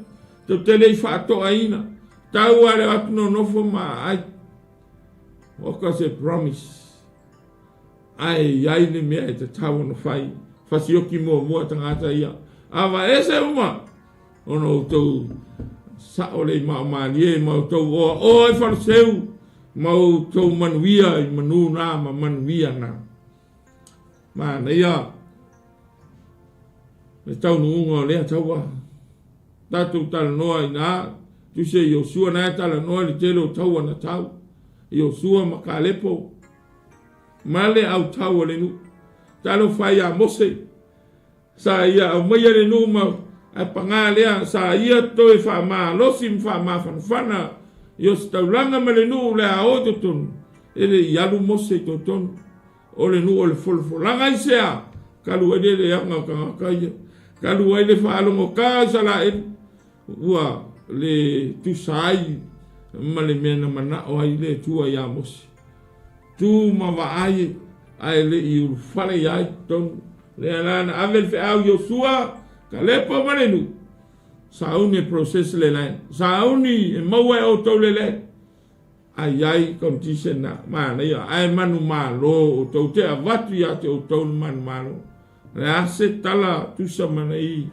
tou te le i faatoaina. Tau lava le o atu nonofo ma aai. Oka se promise. Ae i ai le mea e tatau ona fai. Fasioki muamua tagata ia. Avaese uma ona outou sao le i maomalie ma outou oaoa i faleseu ma outou manuia i manu na ma manuia na. Manaia le taunuuga o lea taua. Tatou talanoa ina tusi e Iosua na e talanoa i le tele o taua na tau. Iosua ma Kalepo ma le autau o le nuu. Talofa ia Mose, sa ia aumaia le nuu ma ae pagā lea, sa ia toe faamalosi ma faamafanafana i Ositaulaga ma le nuu le a o i totonu, e le i alu Mose i totonu o le nuu o le folafolaga aisea? Talu ai le leaga o tagata ia, talu ai le faalogotā o Isaraelu, ua le tusa ai ma le mea na manao ai le Atua iā Mose. Tu ma vaai ae le i ulufale iā i totonu. Lea la na ave le feau i Iosua, Kalepa ma le nuu, sauni e process le land. Sauni e maua e outou le land. Ai ai condition na manaia ae manumalo outou te avatu ia te outou le manumalo. Le a se tala tusa mana i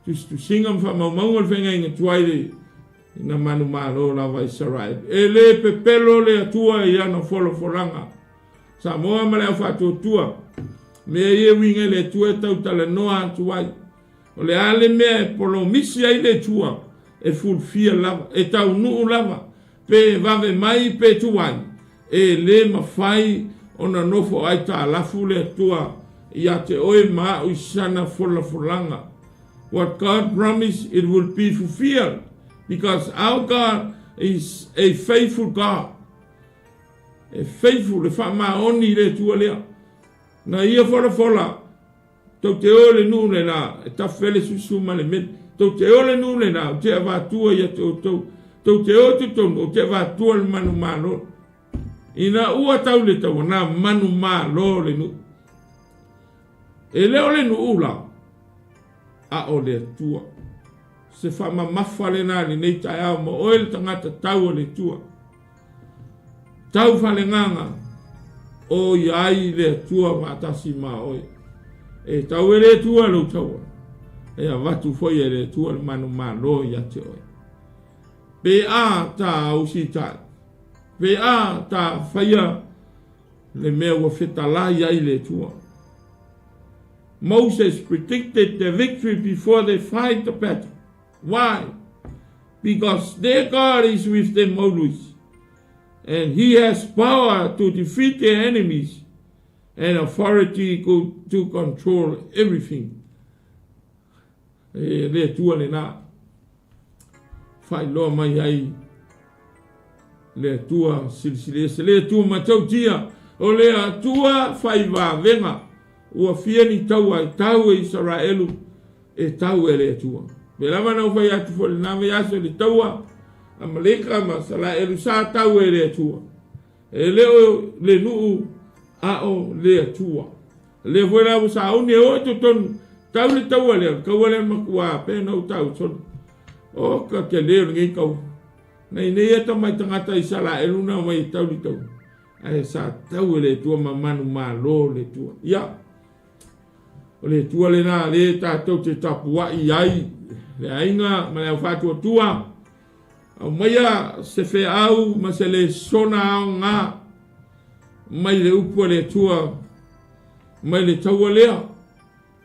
tusitusiga ma faamaumauga o le feagaiga tuai le ina manumalo lava Isaraeli. E le pepelo le Atua i ana folafolaga. Samoa ma le au faatuatua, mea ia e uiga i le Atua e tautalanoa atu ai. O le a le mea e polomisi ai le Atua, e fulfia lava, e taunuu lava, pe vave mai pe tuai, e le mafai ona nofo aitalafu le Atua ia te oe ma a'u i sana folafolaga. What God promised, it will be fulfilled, because our God is a faithful God. E faithful, e faamaoni i le Atua lea. Na ia folafola, tou te o i le nuu le la, e tafe le susu ma le meli. Tou te o i le nuu le la, ou te avatua ia te outou. Tou te o i totonu, ou te avatua le manumalo. Ina ua tau le taua, na manumalo le nuu. E le o le nuu la, a o le Atua. Se faamamafa lena i lenei taeao ma oe le tagata tau a le Atua. Tau faaleagaga, o i ai le Atua faatasi ma oe. E tau e le Atua lou taua, e avatu foi e le Atua le manumalo ia te oe. Pe a ta usitai, pe a ta faia le mea ua fetalai ai le Atua. Moses predicted the victory before they fight the battle. Why? Because their God is with them always, and he has power to defeat their enemies and authority to control everything. E le Atua lena. Faailoa mai ai le Atua silisili ese, le Atua matautia, o le Atua fai vavega. Ua fia ni taua e tau e Isaraelu e tau e le Atua. Pe lava na ou fai atu foi lena vaiaso i le taua Amaleka ma Salaelu sa tau e le Atua. E le o le nuu a o le Atua. Lea foi la ua sauni e o i totonu, tau le taua lea, le taua lea matua pe na ou tau soli. O ka tele o lenei taua. Nei nei e tamai tagata Isaraelu na omai e tau le taua. Ae sa tau e le Atua ma manumalo le Atua. Ia, o le Atua lena lea tatou te tapuai ai le aiga ma le au faatuatua. Aumaia se feau ma se lesona aoga mai le upu a le Atua mai le taua lea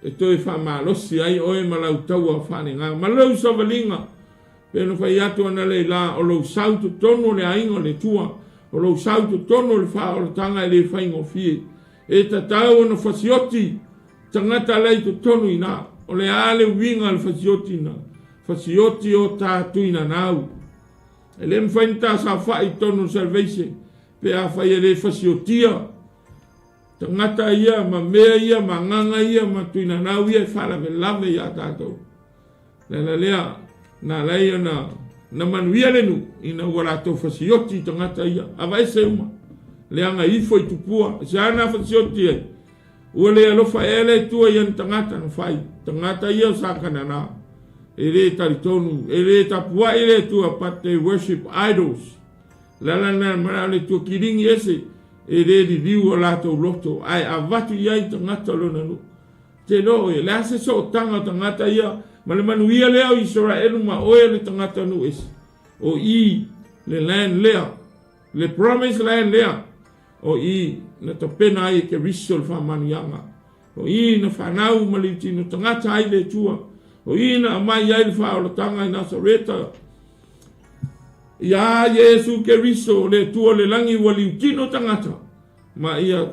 e toe faamalosi ai oe ma lau taua faaleagaga ma lou savaliga. Pei ona fai atu analeila, o lou sau i totonu o le aiga o le Atua, o lou sau i totonu o le faaolataga e le faigofie. E tatau ona fasioti tagata la i totonu i ina. O le a le uiga o le fasioti ina? Fasioti o ta tuinanau. E le mafai ona ta saofai i totonu o le salvation pe afai e le fasiotia tagata ia ma mea ia ma agaga ia ma tuinanau ia e faalavelave ia tatou. Le ala lea na ala ai ona na manuia le nuu ina ua latou fasioti i tagata ia, aveese uma leaga ifo i tupua. Se a na fasioti ai? Ua le alofa ea le Atua i ana tagata na fai, tagata ia o Sakanana. E le talitonu, e le tapuai le Atua, but they worship idols. Le ala lena manao le Atua kiligi ese, e le liliu o latou loto, ae avatu i ai tagata o lona nuu. Te iloa oe, le a se sootaga o tagata ia ma le manuia lea o Isaraelu ma oe o le tagata nuu ese? O i le land lea, le promise land lea, o i na tapena ai e Keriso le faamanuiaga. O i na fanau ma le tino tagata ai le Atua. O i na aumai ai le faaolataga i Nasareta. Iā Iesu Keriso, le Atua o le lagi ua liutino tagata, ma ia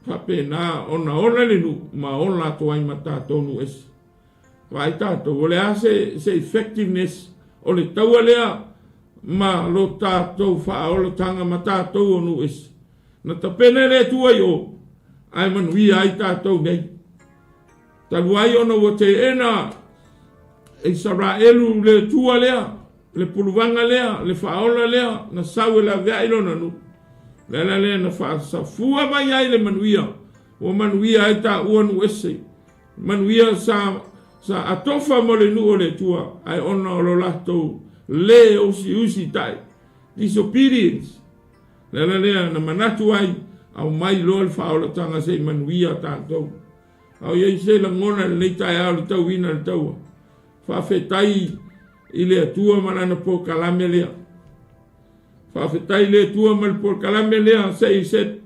Faapena ona ola le nuu ma ola atu ai ma tatou nuu ese. Vaai tatou, o le a se, se effectiveness o le taua lea ma lo tatou faaolataga ma tatou o nuu ese. Na tapena e le Atua i o, ae manuia ai tatou nei. Talu ai ona ua teena e Isaraelu le Atua lea, le puluvaga lea, le faaola lea, na sau e laveai lona nuu. Le ala lea na faasafua mai ai le manuia, ua manuia ai taua nuu ese. Manuia sa, sa atofa mo le nuu o le Atua, ae ona o lo latou le usiusi ta'i, disobedience. Le ala lea na manatu ai, aumai loa le faaolataga se i manuia tatou. A o i ai se lagona i lenei taeao i le tauina o le taua, faafetai i le Atua ma Lana polokalame lea. Faafetai i le Atua ma le polokalame lea se i set,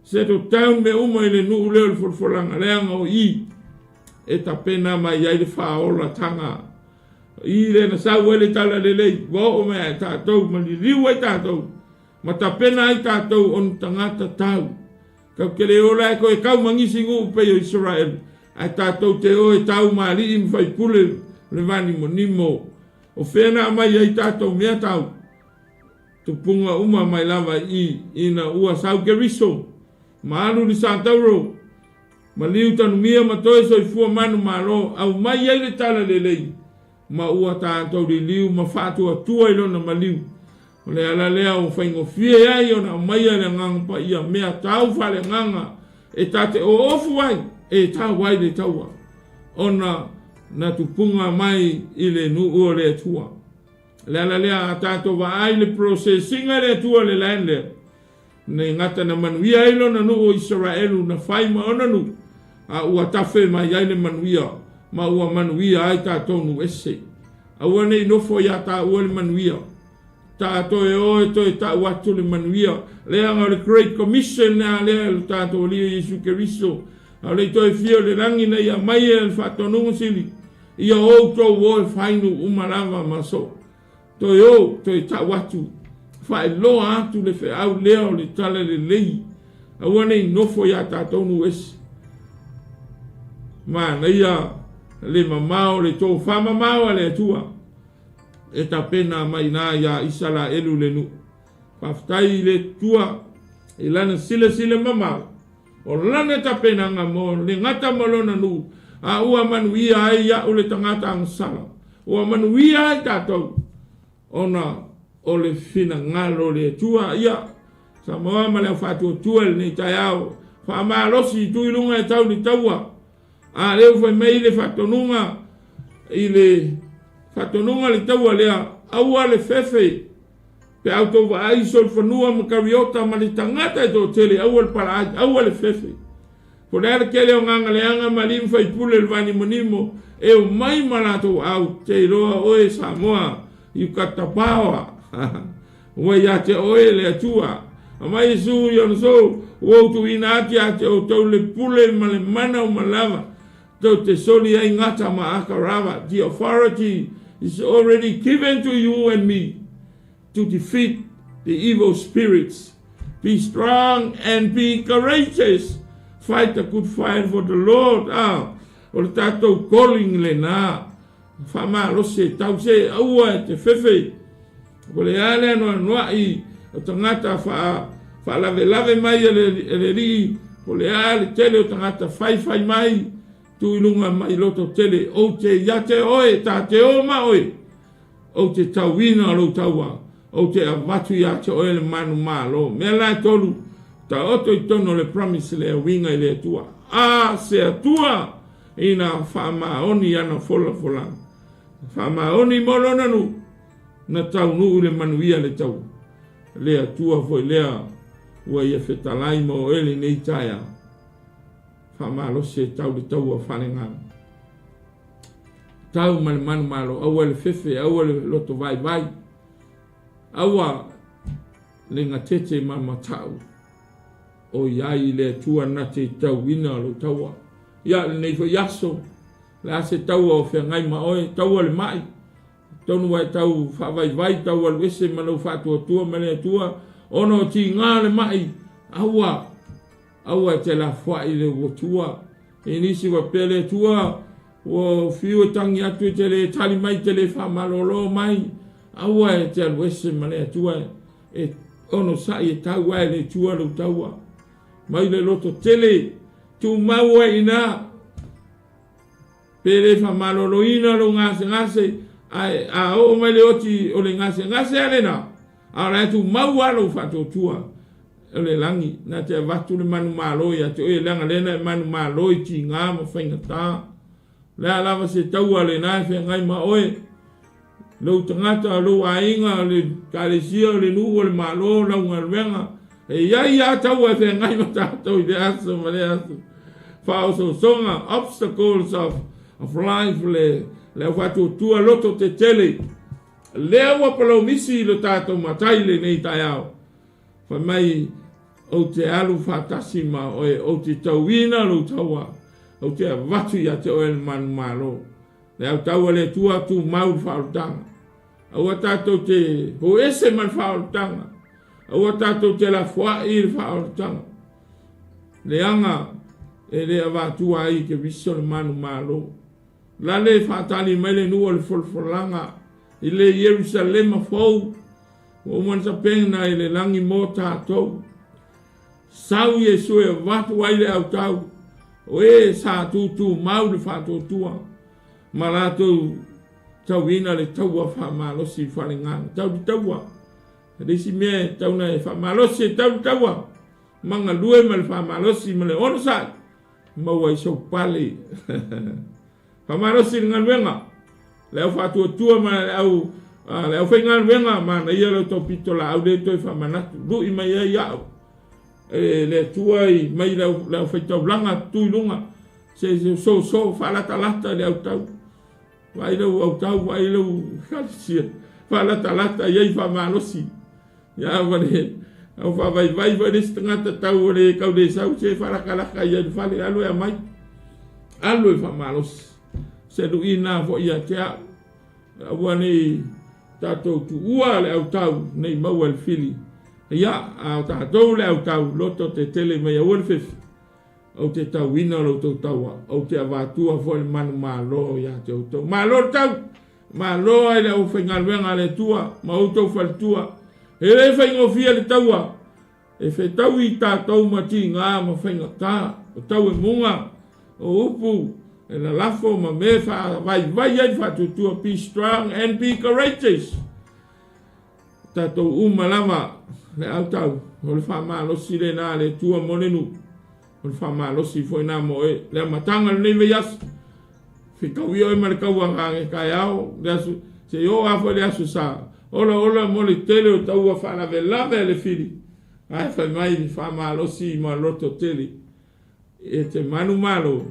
settle down mea uma i le nuu lea o le folafolaga, leaga o i e tapena mai ai le faaolataga. O i lea na sau ai le talalelei, ua oo mai ia i tatou, ma liliu ai tatou, ma tapena ai tatou o ni tagata tau. Tatou te le ola e toe tau ma nisi nuu pei o Isaraelu, ae tatou te o e tau ma alii ma faipule o le vanimonimo. O fea na aumai ai tatou mea tau? Tupuga uma mai lava i ina ua sau Keriso, ma alu i le Satauro, ma liu tanumia ma toe soifua manumalo, aumai ai le talalelei. Ma ua tatou liliu ma faatuatua i lona maliu. O le ala lea ua faigofie ai ona aumaia le Agaga Paia, mea tau faaleagaga e ta te oofu ai, e tau ai le taua, ona na tupuga mai i le nuu o le Atua. O le ala lea a tatou vaai i le process-iga e le Atua le land lea, Ne gata na manuia ai lona nuu o Isaraelu na fai ma ona nuu, a ua tafe mai ai le manuia, ma ua manuia ai tatou nuu ese. Aua ne i nofo iā tāua le manuia. Ta toe o e toe ta'u atu le manuia, leaga o le Great Commission lea lea e lo tatou Alii o Iesu Keriso, a o le i toe fia o le lagi na ia aumai e le faatonuga sili, ia outou o e fai nuu uma lava ma so. Toe o, toe tau atu, faailoa atu le feau lea o le Talalelei, aua ne i nofo iā tatou nuu ese. Manaia le mamao, le tofa mamao a le Atua e tapena mai ina iā Isalaelu le nuu. Faafetai i le Atua i lana silasila mamao, o lana tapenaga mo le gata ma lona nuu, a ua manuia ai iaʻu le tagata agasala, ua manuia ai tatou ona o le finagalo o le Atua. Ia, Samoa ma le au faatuatua i lenei taeao, faamalosi i tu i luga e tau i le taua, a lea ua fai mai le faatonuga i le faatonuga le taua lea, aua le fefe Pe a outou vaai i solofanua ma kariota ma le tagata e toatele, aua le palaai, aua le fefe. Po le a le tele o gagaleaga ma alii ma faipule o le vaanimonimo e omai ma latou au, te iloa oe Samoa, you got the power. Ua ia te oe le Atua. Aumai Iesu i ona sou, ua ou tuuina atu ia te outou le pule ma le mana uma lava, tou te soli ai gata ma akarava, the authority is already given to you and me to defeat the evil spirits. Be strong and be courageous. Fight the good fight for the Lord. Ah, o le tatou calling lena. Faamalosi e tau se aua e te fefe. Ko le a le anoanoai o tagata faa faalavelave mai e le alii, ko le a le tele o tagata faifai mai, tu i luga mai loto tele, ou te ia te oe, ta te o ma oe, ou te tauina lou taua, ou te avatu ia te oe le manumalo. Mea la e tolu, taoto i tonu o le promise le uiga i le Atua. A se Atua ina faamaoni ana folafolaga. Faamaoni mo lona nuu, na taunuu i le manuia le taua. Le Atua foi lea ua ia fetalai mo oe lenei taeao. Faamalosi e tau le taua faaleagaga. Tau ma le manumalo, aua le fefe, aua le loto vaivai, aua le gatete ma matau. O iai le Atua na te tauina lou taua. Ia lenei foi aso, le a se taua o feagai ma oe, taua le mai, tonu ua e tau faavaivai, tau alu ese ma lou faatuatua ma le Atua, ona o tiga le mai, aua, aua e te lafoai le Atua. I nisi faapea le Atua, ua fiu e tagi atu e te le tali mai, te le faamalolo mai, aua e te alu ese ma le Atua, e onosai e tau ae le Atua lou taua. Mai le loto tele, tumau ai ina, Pe le faamaloloina lou gasegase, ae a oo mai le oti o le gasegase a lena, a o la e tumau lava lou faatuatua o le lagi, na te avatu le manumalo ia te oe, leaga lea na e manumalo i tiga ma faigata. O le a lava se taua lena e feagai ma oe, lou tagata, lou aiga, le ekalesia, o le nuu, o le malo, lau galuega, e i ai lava taua e feagai ma tatou i lea aso ma lea aso. Faaosoosoga, obstacles of, of life, le, le au faatuatua loto tetele. Lea ua polomisi lo tatou matai lenei taeao. Fai mai, ou te alu faatasi ma oe, ou te tauina lou taua, ou te avatu ia te oe le manumalo. Le autau a le Atua tumau le faaolataga. Aua tatou te hoese ma le faaolataga. Aua tatou te lafoai i le faaolataga. Leaga e le avatua ai ke viso le manumalo. La le faatali mai le nuu o le folafolaga i le Ierusalema fou, ua uma ona tapena i le lagi mo tatou. Sau Iesu e avatu ai le autau, o e sa tutumau le faatuatua ma latou tauina le taua faamalosi i falegaga. Tau le taua. E le isi mea e tau na e faamalosi e tau le taua. Ma galue ma le faamalosi ma le onosai. Maua ai sou pale. Faamalosi le galuega. Le au faatuatua ma le au le aufaigaluega, manaia le tou pitolaau le toe faamanatu, lui mai ai au e le Atua i mai le au, le aufaitaulaga tu i luga, se se soso faalatalata le autau. Vaai lou autau, vaai lou ekalesia, faalatalata i ai faamalosi. Ia ma le au faavaivai foi le isi tagata tau o le kau le sau se faalakalaka i ai le fale, alu e aumai. Alu e faamalosi. Se luina foi ia te au. Aua nei Tatou tuua le autau nei maua e le fili. Ia, a o tatou le autau loto tetele mai aua le fefe. Ou te tauina lo outou taua, ou te avatua foi le manumalo ia te outou. Malo le tau! Malo ai le aufaigaluega a le Atua ma outou faletua. E le faigofie le taua, e fetaui tatou ma tiga ma faigata, o tauemuga, o upu e lalafo ma mea e faavaivai ai le faatuatua. Be strong and be courageous. Tatou uma lava le autau, o le faamalosi lena a le Atua mo le nuu, o le faamalosi foi na mo oe. Le amataga o lenei vaiaso, fetauia oe ma le tauaga e taeao, le aso, se i oo lava foi le aso sa olaola mo le tele o taua faalavelave a le fili, ae fai mai faamalosi ma loto tele. E te manumalo,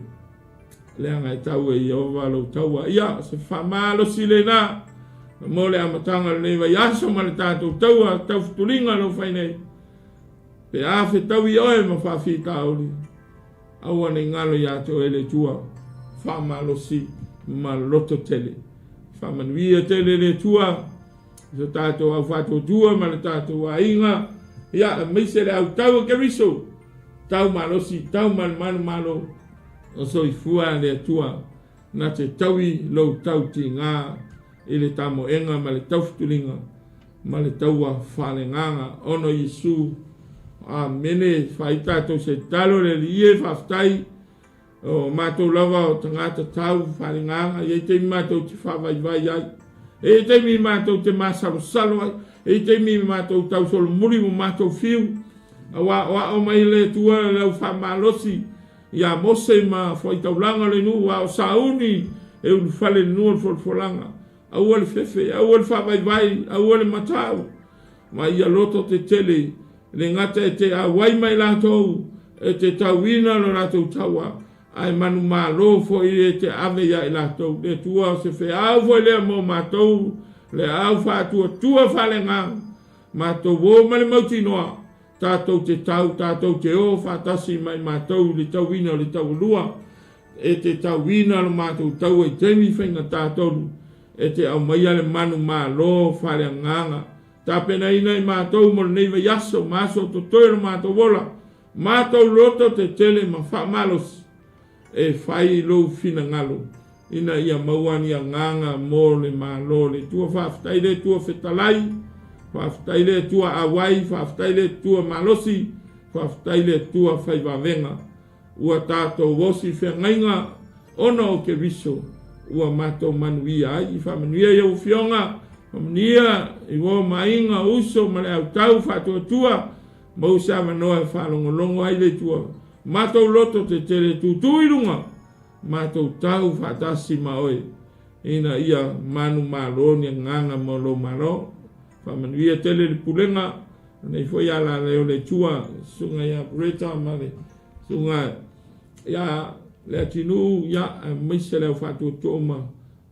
leaga e tau e Ieova lou taua. Ia, se faamalosi lena mo le amataga o lenei vaiaso ma le tatou taua taufutuliga o lo o fai nei. Pe a fetaui oe ma faafitauli, aua ne i galo ia te oe le Atua, faamalosi ma loto tele. Faamanuia tele le Atua i so tatou au faatuatua ma le tatou aiga, ia, aemaise le autau o Keriso. Tau malosi, tau malumalu malo o soifua le Atua na te taui lou tau tiga i le tamoega ma le taufutuliga ma le taua faaleagaga ona o Iesu. Amene. Fai tatou se tatalo le Alii e faafetai O matou lava o tagata tau faalegaga, e i ai taimi matou te faavaivai ai, e i ai taimi matou te masalosalo ai, e i ai taimi matou tausolomuli ma matou fiu, aua o aoao mai le Atua le au faamalosi ia Mose ma faitaulaga o le nuu, a o sauni e ulufale i le nuu o le folafolaga. Aua le fefe, aua le faavaivai, aua le matau, ma ia loto tetele, le gata e te auai mai latou e te tauina lo latou taua, ae manumalo foi e te ave ia i latou. Le Atua o se feau foi lea mo matou, le au faatuatua faaleagaga, matou o ma le mautinoa, tatou te tau, tatou te o faatasi ma i matou i le tauina o le taualua, E te tauina lo matou taua i taimi faigata tonu, e te aumaia le manumalo faaleagaga. Tapenaina i matou mo lenei vaiaso ma aso o totoe o lo matou ola, matou loto tetele ma faamalosi, e fai lou finagalo ina ia maua ni agaga mo le Malo o le Atua. Faafetai le Atua fetalai, faafetai le Atua auai, faafetai le Atua malosi, faafetai le Atua fai vavega. Ua tatou osi feagaiga ona o Keriso ua matou manuia ai. I faamanuia i au Afioga, faamanuia i uo ma aiga, uso ma le autau faatuatua, maua se avanoa e faalogologo ai le Atua. Matou loto tetele tutu i luga, matou tau faatasi ma oe, ina ia manumalo ni agaga mo lou Malo. Faamanuia tele le pulega Nei foi ala lea o le Atua, susuga ia Breta ma le susuga ia Leatinuu, ia aemaise le au faatuatua uma.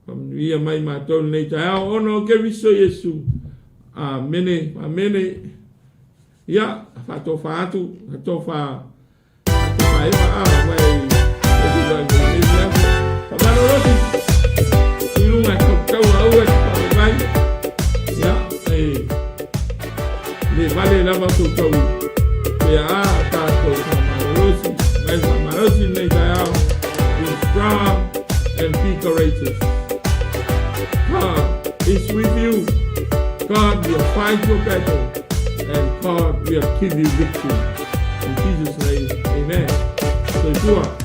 Faamanuia mai matou lenei taeao ona o Keriso Iesu. Amene, amene. Ia, faatofa atu, faatofa Le vale lava tou tau pe a tātou whamalolosi, ngai whamalolosi nei taeao, be strong and be courageous. God is with you. God will fight your battle and God will give you victory. In Jesus' name, amen. Soifua.